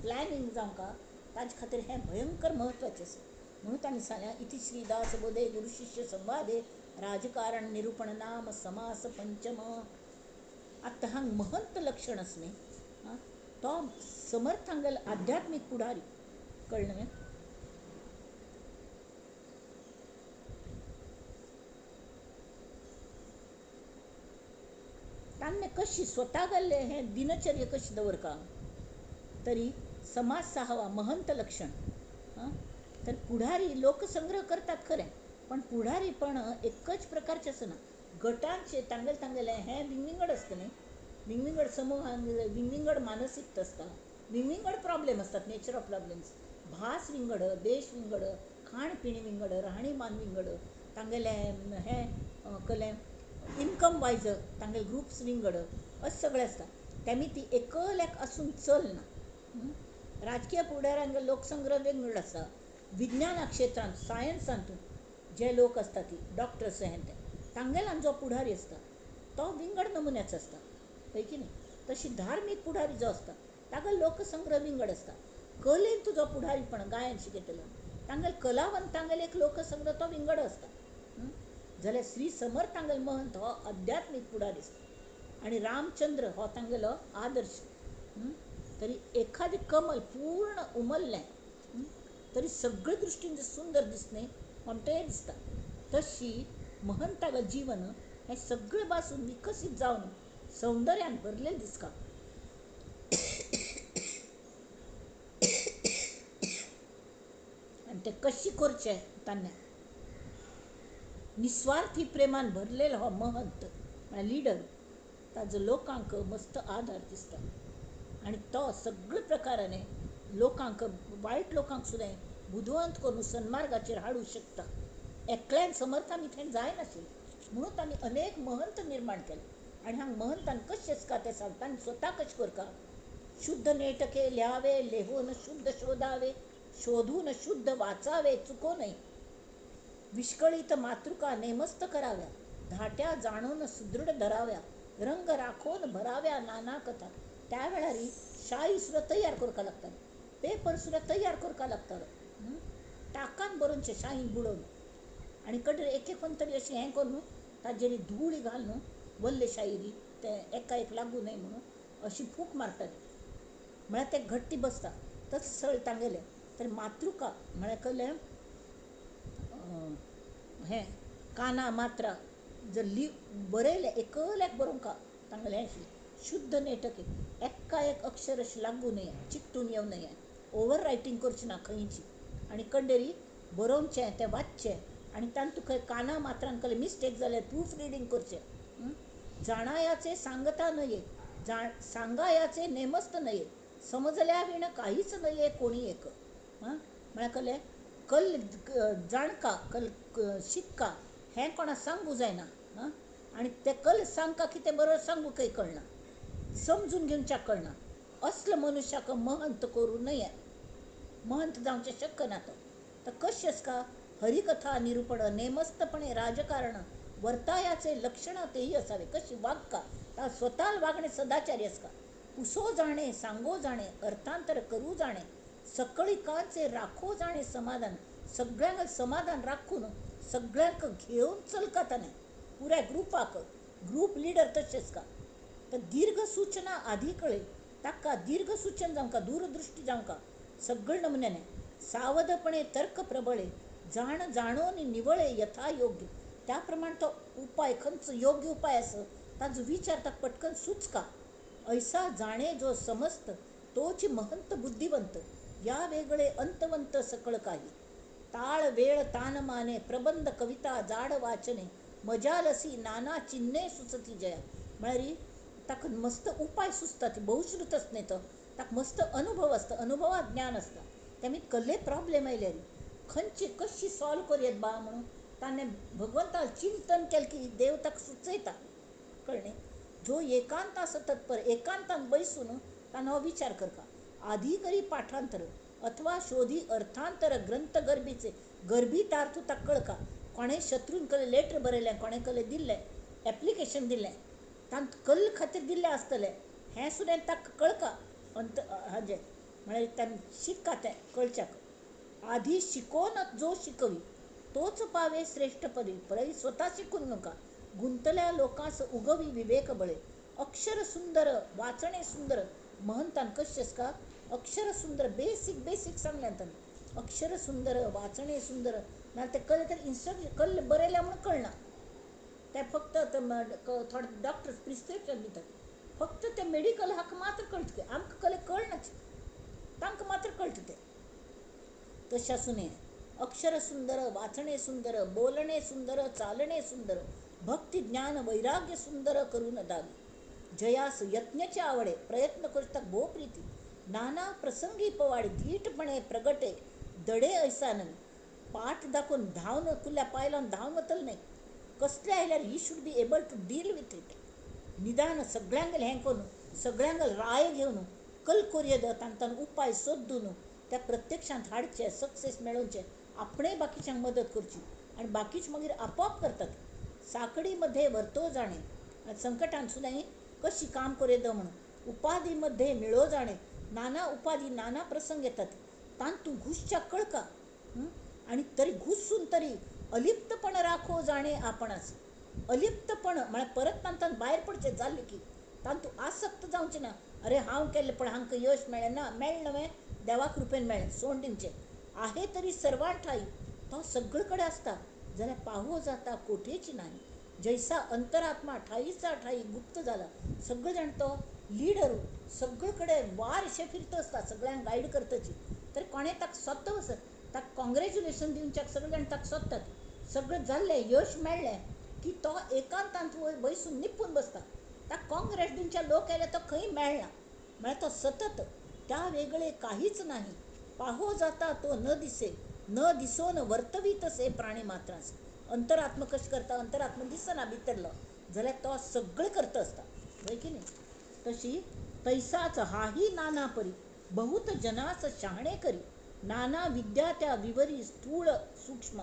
[SPEAKER 1] प्लॅनिंग जावंका ताजे खातीर हें भयंकर म्हत्वाचें आसा. म्हणून तांणी सांगलें इति श्रीदास बोधे गुरुशिष्य संवादे राजकारण निरूपण नाम समास पंचम. आतां हांगा महंत लक्षण आसा न्ही, तो समर्थांगेलो आध्यात्मीक पुढारी. कळ्ळें न्ही? तांणे कशी स्वता गेल्लें हें दिनचर्या कशी दवरका तरी समाज सहावा महंत लक्षण. तर पुढारी लोकसंग्रह करतात खरें, पण पुढारी पण एकच प्रकारचे आसना. गटांचे तांगेले तांगेले हें विंगविंगड आसता न्ही, विंगविंगड समूहान विंगविंगड मानसिकता आसता, विंगविंगड प्रॉब्लेम आसतात, नेचर ऑफ प्रॉब्लेम्स. भास विंगड, देश विंगड, खाणपिणी विंगड, राहणीमान विंगड, तांगेले हें कलें इनकम वायज तांगेले ग्रुप्स विंगड, अशें सगळें आसता. तेमी ती एकल्याक आसून चलना. राजकीय फुडाऱ्यांक लोकसंग्रह विंगड आसता. विज्ञाना क्षेत्रांत सायन्सांत जे लोक आसता ती डॉक्टर्स हें ते तांगेल्यान जो पुढारी आसता तो विंगड नमुन्याचो आसता, हय की न्ही? तशी धार्मीक पुढारी जो आसता ताका लोकसंग्रह विंगड आसता. कलेन तुजो पुढारीपण गायन शिकयतलो तांगेले कलावंतांगेले एक लोकसंग्रह तो विंगड आसता. जाल्यार श्री समर्थांगेलो महंत हो आध्यात्मीक पुढारी आसता आनी रामचंद्र हो तांगेलो आदर्श. तरी एखादें कमल पूर्ण उमललें तरी सगळे दृश्टीन सुंदर दिसलें म्हणटय दिसता, तशी महंतागेलें जीवन हें सगळे पासून विकसीत जावन सौंदर्यान भरलेलें दिसता. आनी तें कशें करचें ताणें निस्वार्थी प्रेमान भरलेलो हो महंत म्हळ्यार लिडर, ताजो लोकांक मस्त आदार दिसता आनी तो सगळे प्रकाराने लोकांक वायट लोकांक सुद्दां बुदवंत करून सन्मार्गाचेर हाडूंक शकता. एकल्यान समर्थान थंय जायनाशिल्लें म्हणून तांणी अनेक महंत निर्माण केले. आनी हांगा महंतान कशें आसता तें सांगता आनी स्वता कशें करता. शुद्ध नेटके ल्यावे लेहोन शुद्ध शोधावे शोधून शुद्ध वाचावे चुको नये, विस्कळीत मातृका नेमस्त कराव्या, धाट्या जाणून सुदृढ धराव्या, रंग राखोन भराव्या नाना कथा. त्या वेळार शाई सुद्दां तयार करपाक लागताली, पेपर सुद्दां तयार करपाक लागतालो, टाकान बरोवचें शाईन बुडोवन आनी कडे एक एक कोण तरी अशें हें करून ताजेर धूळ घालून वल्ले शायरी तें एका एक लागू न्हय म्हणून अशी फूक मारताली, म्हळ्यार तें घट्टी बसता. तशें सगळें तांगेलें. तर मातृका म्हळ्यार कसलें हें काना मात्रा जर बरयलें एकल्याक बरोवंक तांगेलें हें आशिल्लें शुद्ध नेटके, एका एक अक्षर अशें लागू नये, चिकटून येवं नये, ओवर रायटींग करचें ना खंयची, आनी कंडेरी बरोवचें तें वाचचें आनी तातूंत तुका काना मात्रान कसलें मिस्टेक जाल्यार प्रूफ रिडींग करचें. जाणायाचे सांगता नये, सांगायाचे नेमस्त नये, समजल्या विण काहीच नये कोणी एक. म्हळ्यार कसलें कल जाणका कल शिक्का हें कोणा सांगू जायना, आनी तें कल सांगका की तें बरोबर सांगूंकय कळना, समजून घेवच्याक कळना. असलो मनुष्याक महंत करूं नये, महंत जावचें शक्य ना तो. तर कशें आसता हरिकथा निरूपण नेमस्तपणे राजकारण वर्तायाचे लक्षण तेही असावे. कशी वागका ता स्वता वागणे सदाचारी आसता. पुसो जाणे सांगो जाणे अर्थांतर करू जाणे, सकळिकांचे राखो जाणे समाधान. सगळ्यांक समाधान राखून सगळ्यांक घेवन चलका ताणें पुराय ग्रुपाक, ग्रूप लिडर तशेंच का. तर दीर्घ सूचना आदी कळे ताका, दीर्घ सूचन जावंका, दूरदृष्टी जावंका सगळे नमुन्याने, सावधपणे तर्क प्रबळे, जाण जाणून निवळे यथा योग्य. त्या प्रमाण तो उपाय खंयचो योग्य उपाय आसा ताजो विचार ताका पटकन सुचका. ऐसा जाणे जो समस्त तोच महंत बुद्धिवंत, या वेगळे अंतवंत सकळ काही. ताळ वेळ तानमाने प्रबंध कविता जाड वाचने, मजालसी नाना चिन्हे सुचती जया. म्हळ्यार ताका मस्त उपाय सुचता, ती बहुश्रुत आसता न्ही तो, ताका मस्त अनुभव आसता, अनुभवात ज्ञान आसता. तेमी कसले प्रॉब्लेम आयल्यार खंयची कशी सॉल्व करूं बा म्हणून ताणें भगवंताक चिंतन केलें की देव ताका सुचयता. कळ्ळें? जो एकांत आसा तत्पर, एकांतान बैसून ताणें हो विचार करता. आधी करी पाठांतर अथवा शोधी अर्थांतर ग्रंथ गर्भीचे, गर्भीतार्थ ताका कळका. कोणें शत्रून कसलें लेटर बरयलें, कोणें कसलें दिल्लें एप्लिकेशन दिल्लें, तांत कल्ल खातीर दिल्लें आसतलें हें सुद्दां ताका कळका. अंत हाजें म्हळ्यार ताणें शिकता तें कळच्याक. आधी शिकोन जो शिकवी तोच पावे श्रेष्ठ पदवी. पळय स्वता शिकून नका. गुंतल्या लोकांस उगवी विवेक बळे. अक्षर सुंदर वाचणे सुंदर. महंतान कशें का अक्षर सुंदर बेसीक बेसीक सांगल्यान तांणी. अक्षर सुंदर वाचणे सुंदर ना ते कळ्ळें तर इन्स्ट्रक्शन कल्ले बरयल्या म्हणून कळना. ते फक्त थोडे डॉक्टर्स प्रिस्क्रिप्शन दितात फक्त ते मेडिकल हाका मात्र कळटा ते आमकां कले कळना तांकां मात्र कळटा ते. तशें आसूं न्हय. अक्षर सुंदर वाचणे सुंदर बोलणे सुंदर चालणे सुंदर भक्ती ज्ञान वैराग्य सुंदर करून दावी. जयास यत्नाचे आवडे प्रयत्न करता भो प्रीती. नाना प्रसंगी पवाडे धीटपणे प्रगटे दडे ऐसा नवी. पाठ दाखोवन धांवन कुल्ल्या पांय लावन धांवन वतले न्हय. कसले आयल्यार he should be able to deal with it. निदान सगळ्यांगेल हें करून सगळ्यांगेल राय घेवन कल कोरयेद तांकां उपाय सोदून त्या प्रत्यक्षांत हाडचे सक्सेस मेळोवचे. आपणें बाकीच्यांक मदत करची आनी बाकीच मागीर आपोआप करतात. साकडीमध्ये वर्तो जाणे संकटान सुद्दां कशी काम कोरयेद म्हणून. उपाधीमध्ये मिळो जाणे. नाना उपाधी नाना प्रसंग येतात तांतूं घुसच्या कळका आनी तरी घुसून तरी अलिप्तपण राखो जाणे आपणास. अलिप्तपण म्हळ्यार परत तांतून भायर पडचें जालें की तांतूं आसक्त जावचें ना. अरे हांव केल्लें पण हांकां यश मेळ्ळें ना. मेळ्ळें न्हय देवा कृपेन मेळ्ळें सोड दिवचें. आहे तरी सर्वां ठाई तो सगळे कडेन आसता जाल्यार पाहो जाता कोठेची नाही. जैसा अंतरात्मा ठाईचा ठाई गुप्त जाला. सगळे जाण तो लिडर सगळे कडेन वारशे फिरतो आसता सगळ्यांक गायड करताची. तर कोणें ताका सोदता वचत ताका कॉंग्रेच्युलेशन दिवच्याक सगळे जाण ताका सोदतात. सगळें जाल्लें यश मेळ्ळें की तो एकांतांत बैसून निपून बसता. ताका कॉंग्रेस दिवच्या लोक आयल्यार तो खंय मेळना. म्हळ्यार तो सतत त्या वेगळे काहीच नाही. पाहो जाता तो न दिसे न दिसोन वर्तवी तसे प्राणी मात्रास. अंतरात्म कशें करता अंतरात्म दिसना भितरलो जाल्यार तो सगळें करता आसता हय की न्ही. तशी तैसाच हाही नाना परी बहुत जनास शहाणे करी. नाना विद्या त्या विवरी स्थूळ सूक्ष्म.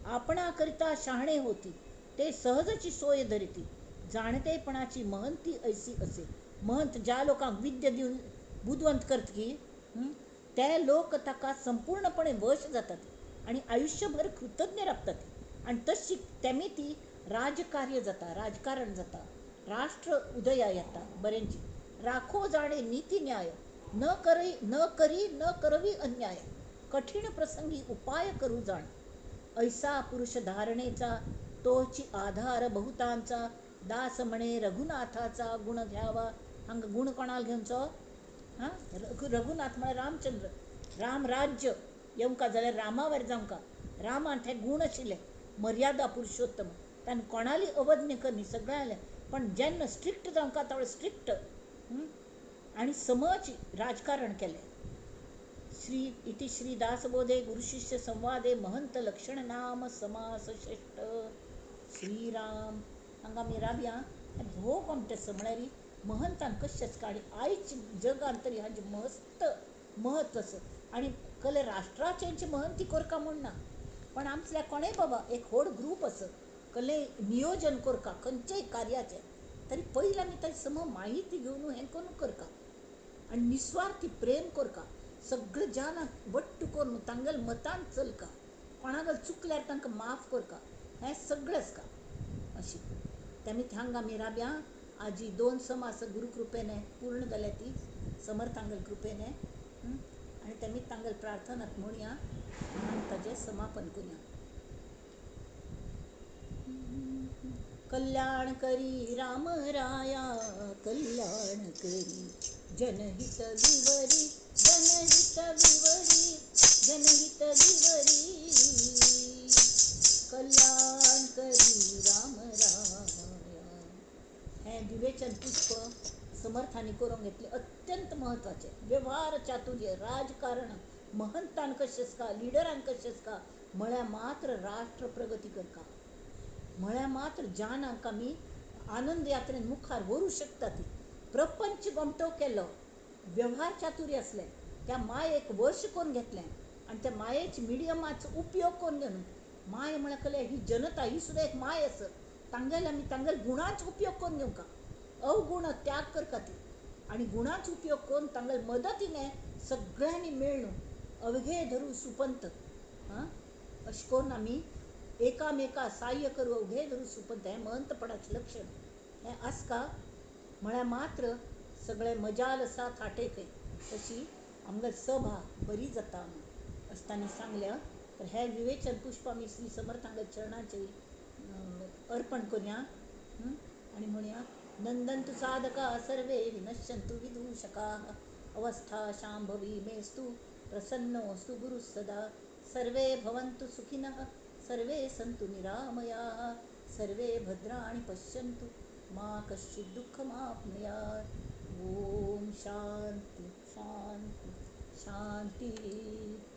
[SPEAKER 1] आपणा करिता शहाणे होती ते सहजची सोय धरिती. जाणतेपणाची महंती ऐसी असे. महंत ज्या लोकांक विद्या दिवन बुदवंत करत की ते लोक ताका संपूर्णपणे वश जातात आनी आयुष्यभर कृतज्ञ राबतात. आनी तशी तेमी ती राजकार्य जाता राजकारण जाता राष्ट्र उदया येता बरेंची. राखो जाणे नीती न्याय न करी न करी न करवी अन्याय. कठीण प्रसंगी उपाय करू जाण. ऐसा पुरुष धारणेचा तोची आधार बहुतांचा. दास म्हणे रघुनाथाचा गुण घ्यावा. हांगा गुण कोणाक घेवचो हां रघुनाथ म्हळ्यार रामचंद्र. राम राज्य येवंका जाल्यार रामावर जावंका. रामान हे गुण आशिल्ले मर्यादा पुरुषोत्तम. ताणें कोणाली अवज्ञ करनी सगळ्यांले. पण जेन्ना स्ट्रिक्ट जावंका तेवढे स्ट्रिक्ट आनी समज राजकारण केलें. श्री इति श्री दासबोधे गुरुशिष्य संवादे महंत लक्षण नाम समास श्रेष्ठ. श्रीराम. हांगा आमी राबया भोव गोमटें आसा म्हळ्यार महंतान कशेंच काणी आयज जगान तरी हांचें मस्त म्हत्व आसा. आनी कले राष्ट्राचें महंती कोरका म्हूण ना पण आमच्या कोणेय बाबा एक व्हड ग्रूप आसा कले नियोजन कोरका खंयचेय कार्याचें तरी पयलीं आमी ताची सम माहिती घेवन हें करून करका आनी निस्वार्थी प्रेम करका. सगळें जाणांक वट्ट करून तांगेले मतान चलका. कोणागेर चुकल्यार तांकां माफ करका. हें सगळें आसता अशें. तेमी हांगा आमी राबया आजी दोन समास गुरुकृपेने पूर्ण जाल्या ती समर्थांगेल कृपेने आनी तेमी तांगेल प्रार्थनात म्हणया आनी ताजें समापन करुया. कल्याण करी राम राया कल्याण करी जनहित विवरी जनहित विवरी जनहित विवरी. कल्याण करी राम राया. हें विवेचन पुष्प समर्थांनी करून घेतले अत्यंत म्हत्वाचें. व्यवहार चातुर्य राजकारण महंतान कशें आसता लिडरान कशें आसता म्हळ्यार मात्र राष्ट्र प्रगती करता. म्हळ्यार मात्र जाणांक आमी आनंद यात्रेन मुखार व्हरूं शकता. ती प्रपंच गोमटो केलो व्यवहार चातुर्य आसलें त्या मायेक वश करून घेतलें आनी त्या मायेच मिडियमाचो उपयोग करून घेवन माय म्हळ्यार कले ही जनता ही सुद्दां एक माय आसत तांगेले आमी तांगेले गुणांचो उपयोग करून घेवंका. अवगुण त्याग करका ती आनी गुणांचो उपयोग करून तांगेले मदतीने सगळ्यांनी मेळ्ळून अवघे धरू सुपंत. आं, अशें करून आमी एकामेका साह्य करू अवघे धरू सुपंत. हें महंतपणाचें लक्षण हें आसका म्हळ्यार मात्र सगळें मजाल आसा थाटे खंय, तशी आमगे सभा बरी जाता अशें तांणी सांगल्या. तर हें विवेचन पुष्प आमी श्री समर्थांच्या चरणाचेर अर्पण करुया आनी म्हणया, नंदंतु साधका सर्वे विनश्यंतु विदूषकाः अवस्था शांभवी मेस्तु प्रसन्नोऽस्तु गुरुः सदा. सर्वे भवन्तु सुखिनः सर्वे सन्तु निरामयाः सर्वे भद्राणि पश्यन्तु मा कश्चित् दुःखमाप्नुयात्. ओम शांती शांती शांती.